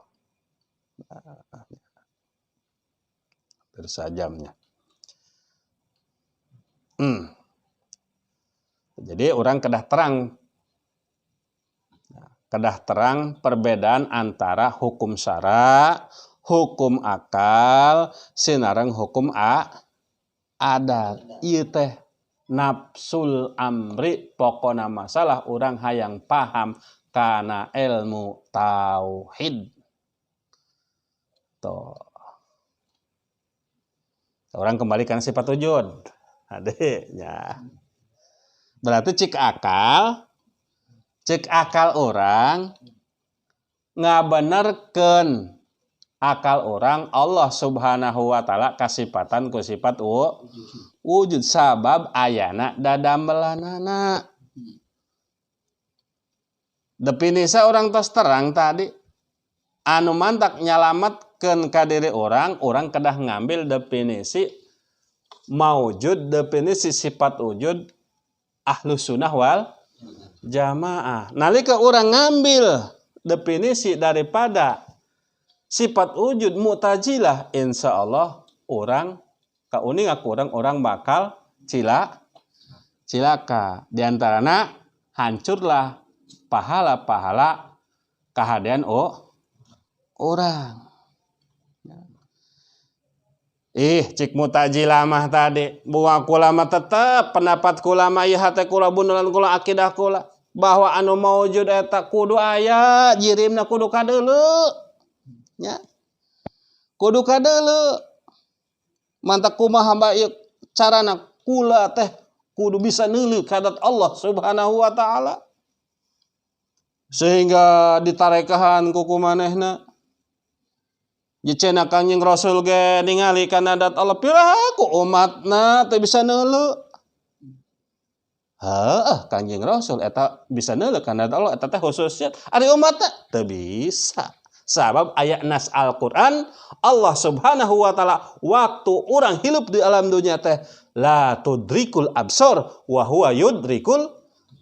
Hampir sajamnya. Jadi orang kedah terang. Kedah terang perbedaan antara hukum syara, hukum akal, sinareng hukum adat. Ieu teh nafsul amri, pokona masalah orang hayang paham kana ilmu tauhid. Tuh. Orang kembalikan sifat wujud. Adanya. Berarti cik akal orang ngabenerkeun akal orang Allah Subhanahu wa taala kasipatan ku sifat wujud sabab ayana dadamelanana. Definisi orang tos terang tadi anu mantak nyalametkeun ka diri orang, orang kedah ngambil definisi maujud, definisi sifat wujud ahlu sunnah wal jamaah. Nalika orang ngambil definisi daripada sifat wujud Mu'tazilah, insya Allah orang kauning aku orang bakal cilaka. Di antarana hancurlah pahala-pahala kahadean orang. Ih, cik Mu'tazilah mah tadi, buang kula mah tetep pendapat kula mah ieu hate kula bundulan kula akidah kula bahwa anu maujud eta kudu aya jirimna kudu kadeuleu. Nya. Kudu kadeuleu. Mantak kumaha hamba ieu carana kula teh kudu bisa neuleuh kadat Allah Subhanahu wa taala. Sehingga ditarekahan ku kumanehna. Jecena Kangjeng Rasul ge ningali kana dat Allah piraku umatna teu bisa neuleuh. Heuh, Kangjeng Rasul eta bisa neuleuh kana dat Allah eta teh khususnya ari umatna teu bisa. Sabab ayat nas Al-Qur'an Allah Subhanahu wa taala waktu urang hidup di alam dunia teh la tudrikul absor wa huwa yudrikul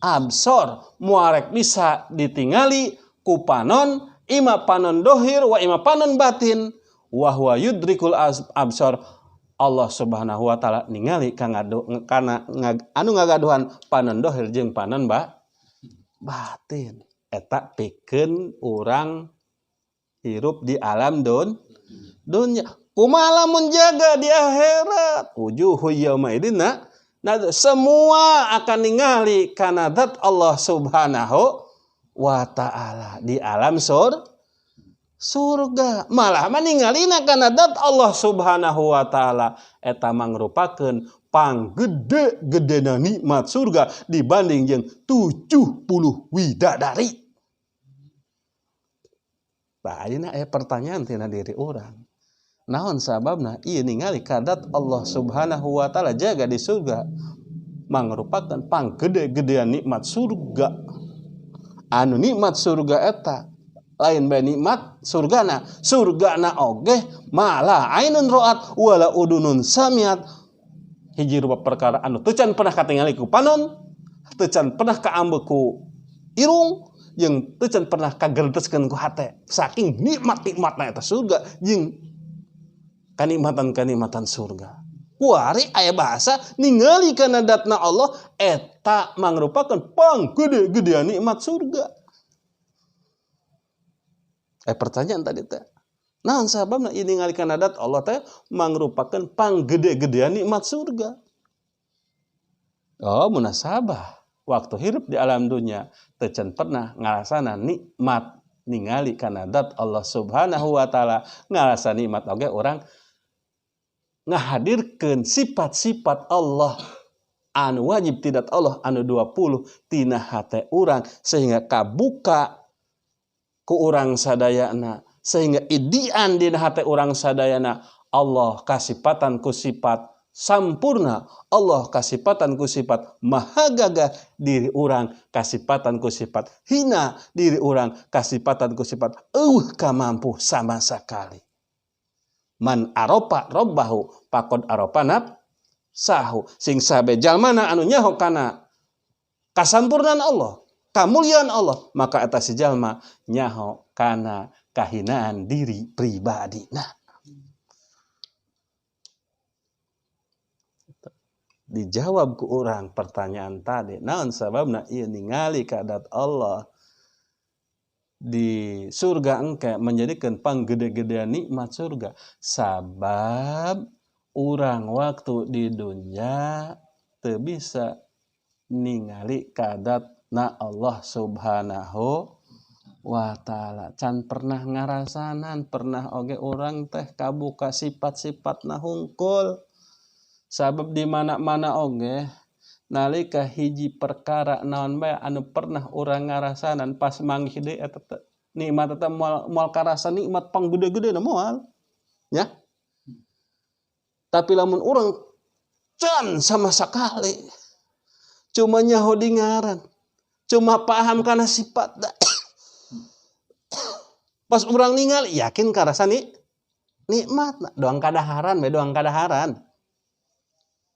absor. Muarek bisa ditingali ku panon ima panon dohir wa ima panon batin wa huwa yudrikul absor. Allah Subhanahu wa taala ningali kana anu ngagaduhan panon dohir jeung panon batin. Eta pikeun urang hirup di alam dunya. Kumaha lamun jaga di akhirat wujuhu yauma idzin nah, semua akan ningali kana zat Allah Subhanahu wa ta'ala di alam surga. Malah maningalina kana zat Allah Subhanahu wa ta'ala eta mangrupakeun panggede-gedena nikmat surga dibanding jeung 70 widadari. Tah ayeuna aya pertanyaan tina diri urang. Naon sababna ieu ningali kadat Allah Subhanahu wa ta'ala jaga di surga mangrupakeun panggede-gedean nikmat surga. Anu nikmat surga eta lain bae nikmat surgana, surgana oge mala ainun roat wala udunun samiat. Hiji rupa perkara anu teu can pernah katingali ku panon, teu can pernah kaambe ku irung, jeung teu can pernah kagerteskeun ku hate. Saking nikmat-nikmatna eta surga jeung kanikmatan-kanikmatan surga. Kuari aya bahasa ningali kana datna Allah eta mangrupakeun panggede-gedean nikmat surga. Pertanyaan tadi teh. Naon sababna ieu ningali kana dat Allah teh mangrupakeun panggede-gedean nikmat surga? Oh, munasabah. Waktu hirup di alam dunia teu can pernah ngarasana nikmat ningali kana dat Allah Subhanahu wa taala, ngarasa nikmat oge urang ngahadirkeun sifat-sifat Allah anu wajib tidak Allah anu 20 tina hate urang sehingga kabuka ku urang sadayana Sehingga idian dina hate urang sadayana Allah kasipatan ku sifat sampurna, Allah kasipatan ku sifat maha gagah, diri urang kasipatan ku sifat hina, diri urang kasipatan ku sifat eueuh kamampu sama sekali. Man aropa robbahu faqad aropa nafsahu. Sing sabe jalmana anu nyaho kana kasampurnaan Allah, kamuliaan Allah, maka eta si jalma nyaho kana kahinaan diri pribadi. Nah, dijawab ku urang pertanyaan tadi, naon sababna ieu ningali kadat Allah di surga engke menjadikan panggede-gedean nikmat surga. Sabab urang waktu di dunia teu bisa ningali kadat na Allah Subhanahu wa ta'ala. Can pernah ngarasanan, pernah oge urang teh kabuka sifat-sifatna hungkul. Sabab di mana-mana oge nalika hiji perkara naon bae anu pernah urang ngarasanan pas manggih deui eta nikmat eta moal karasa nikmat panggede-gedena moal. Ya. Tapi lamun urang can sama sekali cuma nyaho di ngaran, cuma paham kana sifat. Pas urang ningali yakin karasa nikmat doang kadaharan we, doang kadaharan.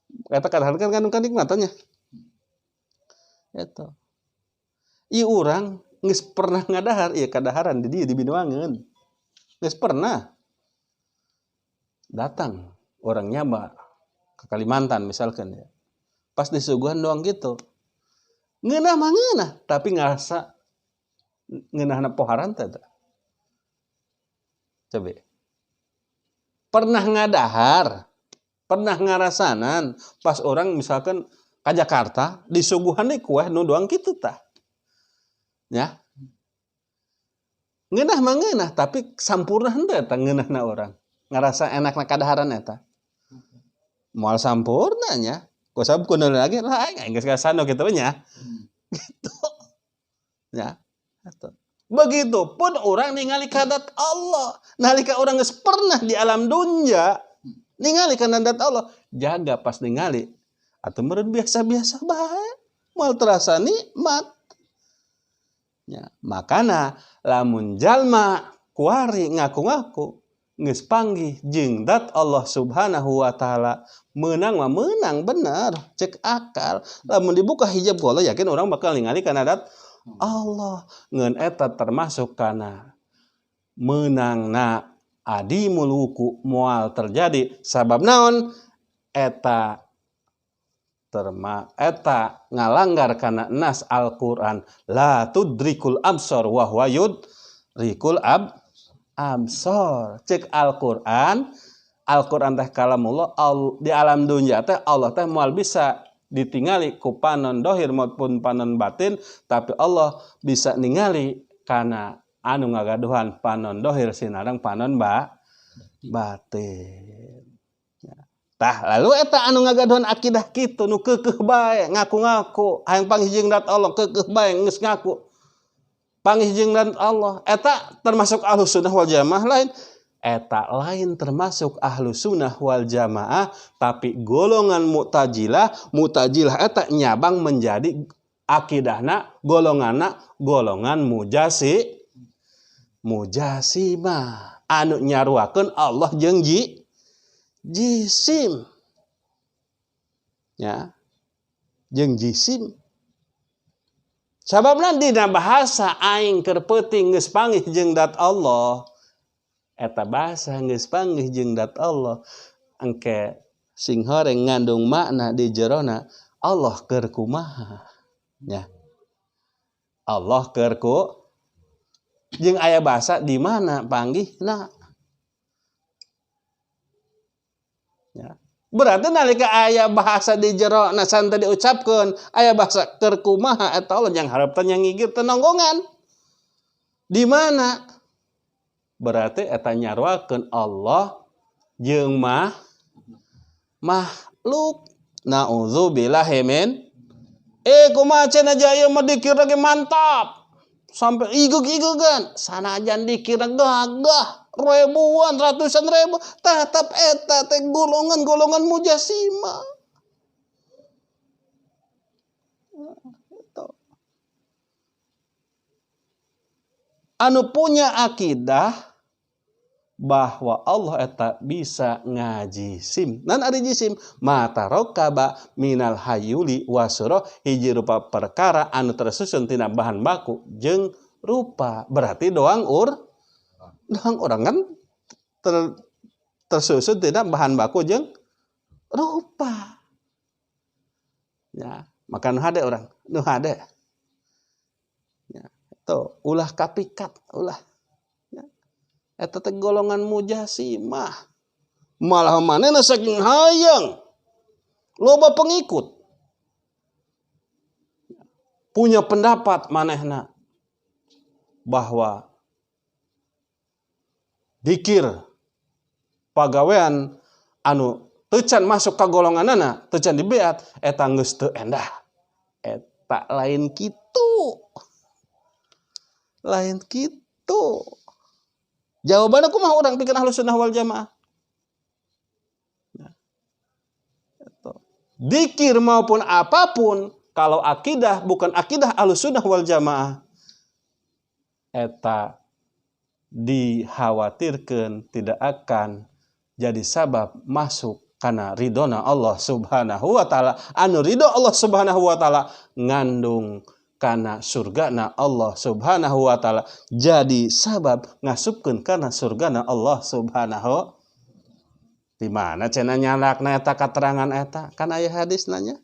Kata kadaharan kan kandung kanikmatannya. Eta. Ieu urang geus pernah ngadahar, ieu kadaharan di dieu di Binuangeun. Geus pernah. Datang orang nyaba ke Kalimantan misalkan ya. Pas disuguhan doang gitu. Ngeunah mah ngeunah, tapi ngarasa ngeunahna poharan teh eta. Coba. Pernah ngadahar, pernah ngarasanan pas orang misalkan ke Jakarta disuguhan deui kueh nu doang kitu tah. Ya. Ngeunah mah ngeunah, tapi sampurna henteu eta ngeunahna urang. Ngarasa enakna kadaharan eta. Moal sampurna nya. Ku sabab kudu lagi lah aing geus kasano kitu nya. Gitu. Ya. Eta. Begitupun orang ningali kadat Allah. Nalika orang geus pernah di alam dunia ningali kana dat Allah, jaga pas ningali atuh meureun biasa-biasa bae, moal terasa nikmat. Ya, makana lamun jalma kuari ngaku-ngaku geus panggih jeung dat Allah Subhanahu wa taala, meunang mah meunang bener cek akal. Lamun dibuka hijab ku Allah yakin orang bakal ningali kana dat Allah. Ngeun eta termasuk kana meunangna adi muluku moal terjadi. Sabab naon? Eta terma eta ngalanggar kana nas Al-Qur'an, la tudrikul absar wa huwa yudrikul absar. Cek Al-Qur'an, Al-Qur'an teh kalamullah, di alam dunia teh Allah teh moal bisa ditingali ku panon dohir maupun panon batin, tapi Allah bisa ningali kana anu ngagaduhan panon dohir sinareng panon batin. Ya. Tah lalu eta anu ngagaduhan akidah kitu nu keukeuh bae ngaku-ngaku hayang panggih jeung dat Allah, keukeuh bae geus ngaku panggih jeung dat Allah, eta termasuk Ahlus Sunnah wal Jamaah lain. Eta lain termasuk Ahlus Sunnah wal Jamaah, tapi golongan Mu'tazilah, Mu'tazilah eta nyabang menjadi akidahna golonganna golongan mujasimah anu nyaruakeun Allah jeung jisim. Ya. Jeung jisim. Sababna dina bahasa aing keur peuting geus panggih jeung dat Allah. Eta bahasa geus panggih jeung dat Allah. Engke sing horeng ngandung makna di jerona Allah keur kumaha. Ya. Allah keur ku jeung aya bahasa di mana panggihna. Ya. Berarti nalika aya bahasa di jero na san teu diucapkeun, aya bahasa keur kumaha eta Allah yang hareup teh ngigir teh nonggongan. Di mana? Berarti eta nyaruakeun Allah jeung makhluk. Nauzubillahi min. Kumaha cenah aja ieu mah dikir lagi mantap. Sampai igeg-igegan sanajan dikira gagah ribuan ratusan ribu tetap eta teh golongan-golongan mujasimah. Anu punya akidah bahwa Allah eta bisa ngajisim. Nan ari jisim matarokaba minal hayuli wasuro hiji rupa perkara anu tersusun tina bahan baku jeung rupa. Berarti doang orang kan tersusun tina bahan baku jeung rupa. Ya, maka nu hade orang, nu hade. Ya, tuh ulah kapikat, ulah. Eta teh golongan mujasimah. Malah manehna saking hayang loba pengikut. Punya pendapat manehna bahwa dikir pagawean anu teu can masuk ka golonganana, teu can dibeat eta geus teu endah. Eta lain kitu. Lain kitu. Jawabannya kumaha urang pikeun Ahlus Sunnah wal Jamaah? Nah, dikir maupun apapun kalau akidah bukan akidah Ahlus Sunnah wal Jamaah eta dikhawatirkan tidak akan jadi sabab masuk karena ridona Allah Subhanahu wa taala. Anu ridho Allah Subhanahu wa taala ngandung karena surgana Allah Subhanahu wa taala, jadi sabab ngasupkeun kana surgana Allah Subhanahu. Di mana cenah nyalakna eta katerangan eta? Kan aya hadis nanya.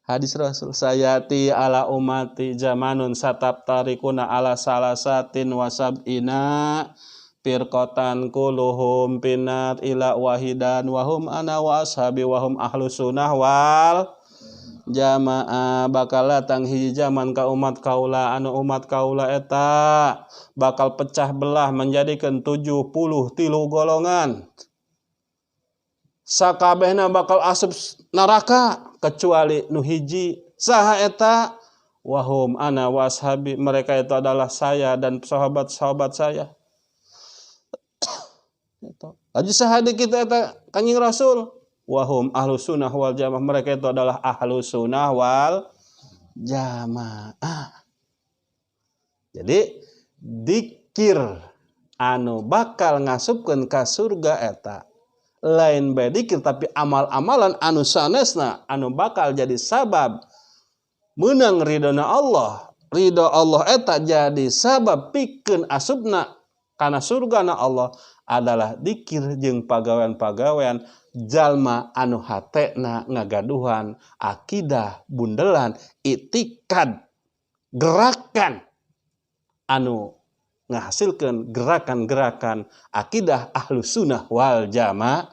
Hadis Rasul, sayati ala umati zamanun satabtarikuna ala salasatin wasabina firqatan kulluhum pinat ila wahidan wahum ana wa ashabi wahum ahlus sunnah wal jamaah. Bakal datang hiji zaman ka umat kaula anu umat kaula eta bakal pecah belah menjadikan 73 golongan. Sakabehna bakal asup neraka kecuali nu hiji. Saha eta? Wahum ana wa ashabi, mereka itu adalah saya dan sahabat-sahabat saya. Laju saha di kita eta Kanjeng Rasul? Wahum ahlus sunnah wal jamaah, mereka itu adalah ahlus sunnah wal jamaah. Jadi dikir anu bakal ngasupkeun ka surga eta lain bae dikir tapi amal-amalan anu sanesna anu bakal jadi sabab meunang ridona Allah. Ridho Allah eta jadi sabab pikeun asupna kana surgana Allah adalah dikir jeung pagawean-pagawean jalma anu hatena ngagaduhan akidah bundelan itikad gerakan anu ngahasilkeun gerakan-gerakan akidah ahlus sunnah wal jamaah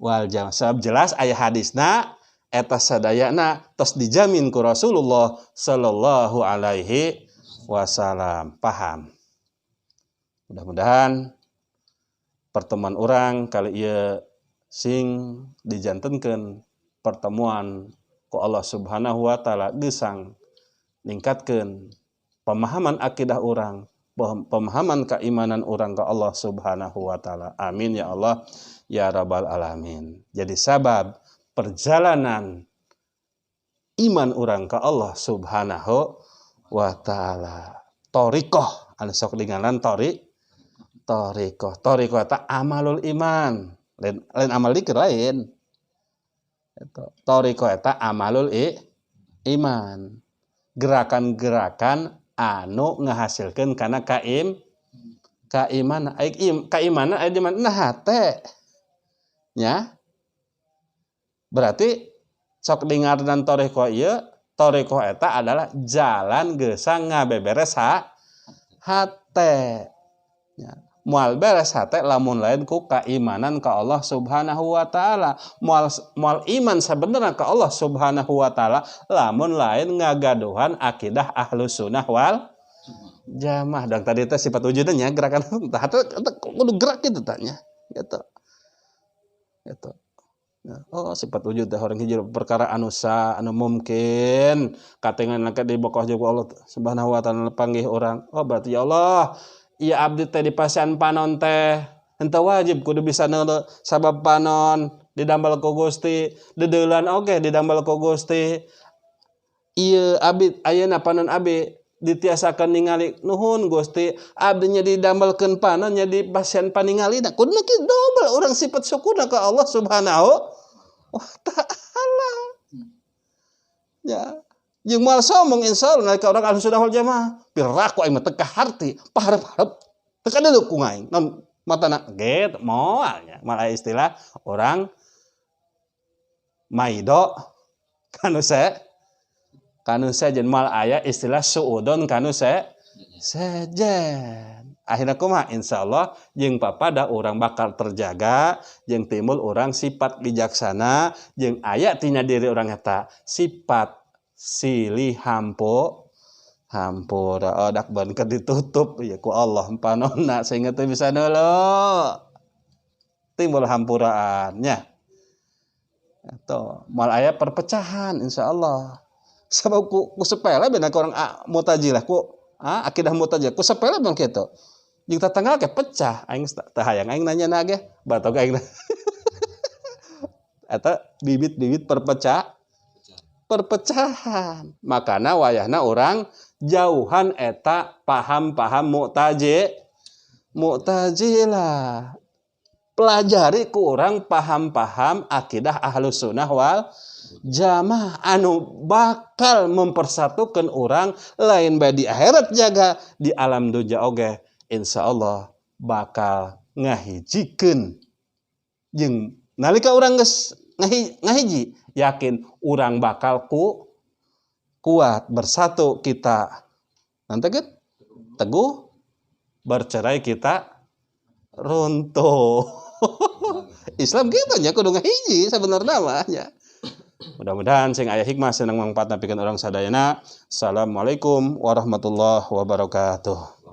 wal jamaah. Sebab jelas aya hadisna eta sadayana tos dijamin ku Rasulullah sallallahu alaihi wasallam. Paham? Mudah-mudahan pertemuan orang kali ieu sing dijantenkeun pertemuan ku Allah Subhanahu wa taala geusang ningkatkeun pemahaman akidah urang, pemahaman keimanan urang ke Allah Subhanahu wa taala. Amin ya Allah ya rabbal alamin. Jadi sabab perjalanan iman urang ke Allah Subhanahu wa taala. Thariqah anu sok dingaran thariqah. Thariqah eta amalul iman. Lain amal dikir lain. Thariqah eta amalul iman. Gerakan-gerakan anu ngahasilkeun kana kaimanan. Kaimanan aya di mana? Nah hate. Nya. Berarti sok dingaran thariqah ieu, thariqah eta adalah jalan geusang ngabeberes hate. Nya. Moal beres hate lamun lain ku keimanan ka Allah Subhanahu wa taala. Moal iman sabenerna ka Allah Subhanahu wa taala lamun lain ngagaduhan akidah ahlus sunnah wal jamaah. Dan tadi teh sifat wujudnya gerakan tah kudu gerak kitu tah nya. Gitu. Gitu. Oh sifat wujud teh orang hiji perkara anu sa anu mungkin katingan ka di bokoh jeung Allah Subhanahu wa taala panggih urang. Oh berarti ya Allah ieu abdi teh dipasihan panon teh henteu wajib kudu bisa neuleu sabab panon didambal ku Gusti, dedeulan oge didambal ku Gusti. Ieu abdi ayeuna panon abdi ditiasakeun ningali nuhun Gusti, abdi nya didambalkeun panon nya dipasihan paningalina. Kudu kitu dobel urang sifat syukurna ka Allah Subhanahu wa taala. Ya, jeung moal sombong insyaallah nalika urang Ahlussunnah wal Jamaah. Piraku aing mah teu kaharti, paharep-harep teu kadeuleu ku aing. Non matana get moal nya, moal aya istilah orang maido kanu se kanu sejen, moal aya istilah suudon kanu se sejen. Akhirna kumaha insyaallah jeung papada urang bakal terjaga, jeung timbul urang sifat bijaksana, jeung aya tina diri urang eta sifat silih hampo hampura. Oh dak ban keur ditutup ya ku Allah panonna sehingga teu bisa neuleu. Timbul hampuraan nya. Atau moal aya perpecahan insyaallah. Sabab ku sepele bena ku orang Mu'tazilah ku akidah Mu'tazilah ku sepele bang kitu. Jeung tetangga ge pecah aing teu hayang aing nanya na ge batok aing. Eta bibit-bibit perpecahan. Makana wayahna urang jauhan eta paham-paham Mu'tazilah. Pelajari ku urang paham-paham akidah Ahlussunnah wal Jamaah anu bakal mempersatukan orang lain bae di akhirat jaga di alam dunia oge insyaallah bakal ngahijikeun. Jeung nalika urang geus ngahiji yakin urang bakal ku kuat bersatu kita nanti kan teguh, bercerai kita runtuh. Islam kitu nya kudu ngahiji sebenarnya mah nya. Mudah-mudahan sing aya hikmah senang manfaatna pikeun urang sadayana. Assalamualaikum warahmatullahi wabarakatuh.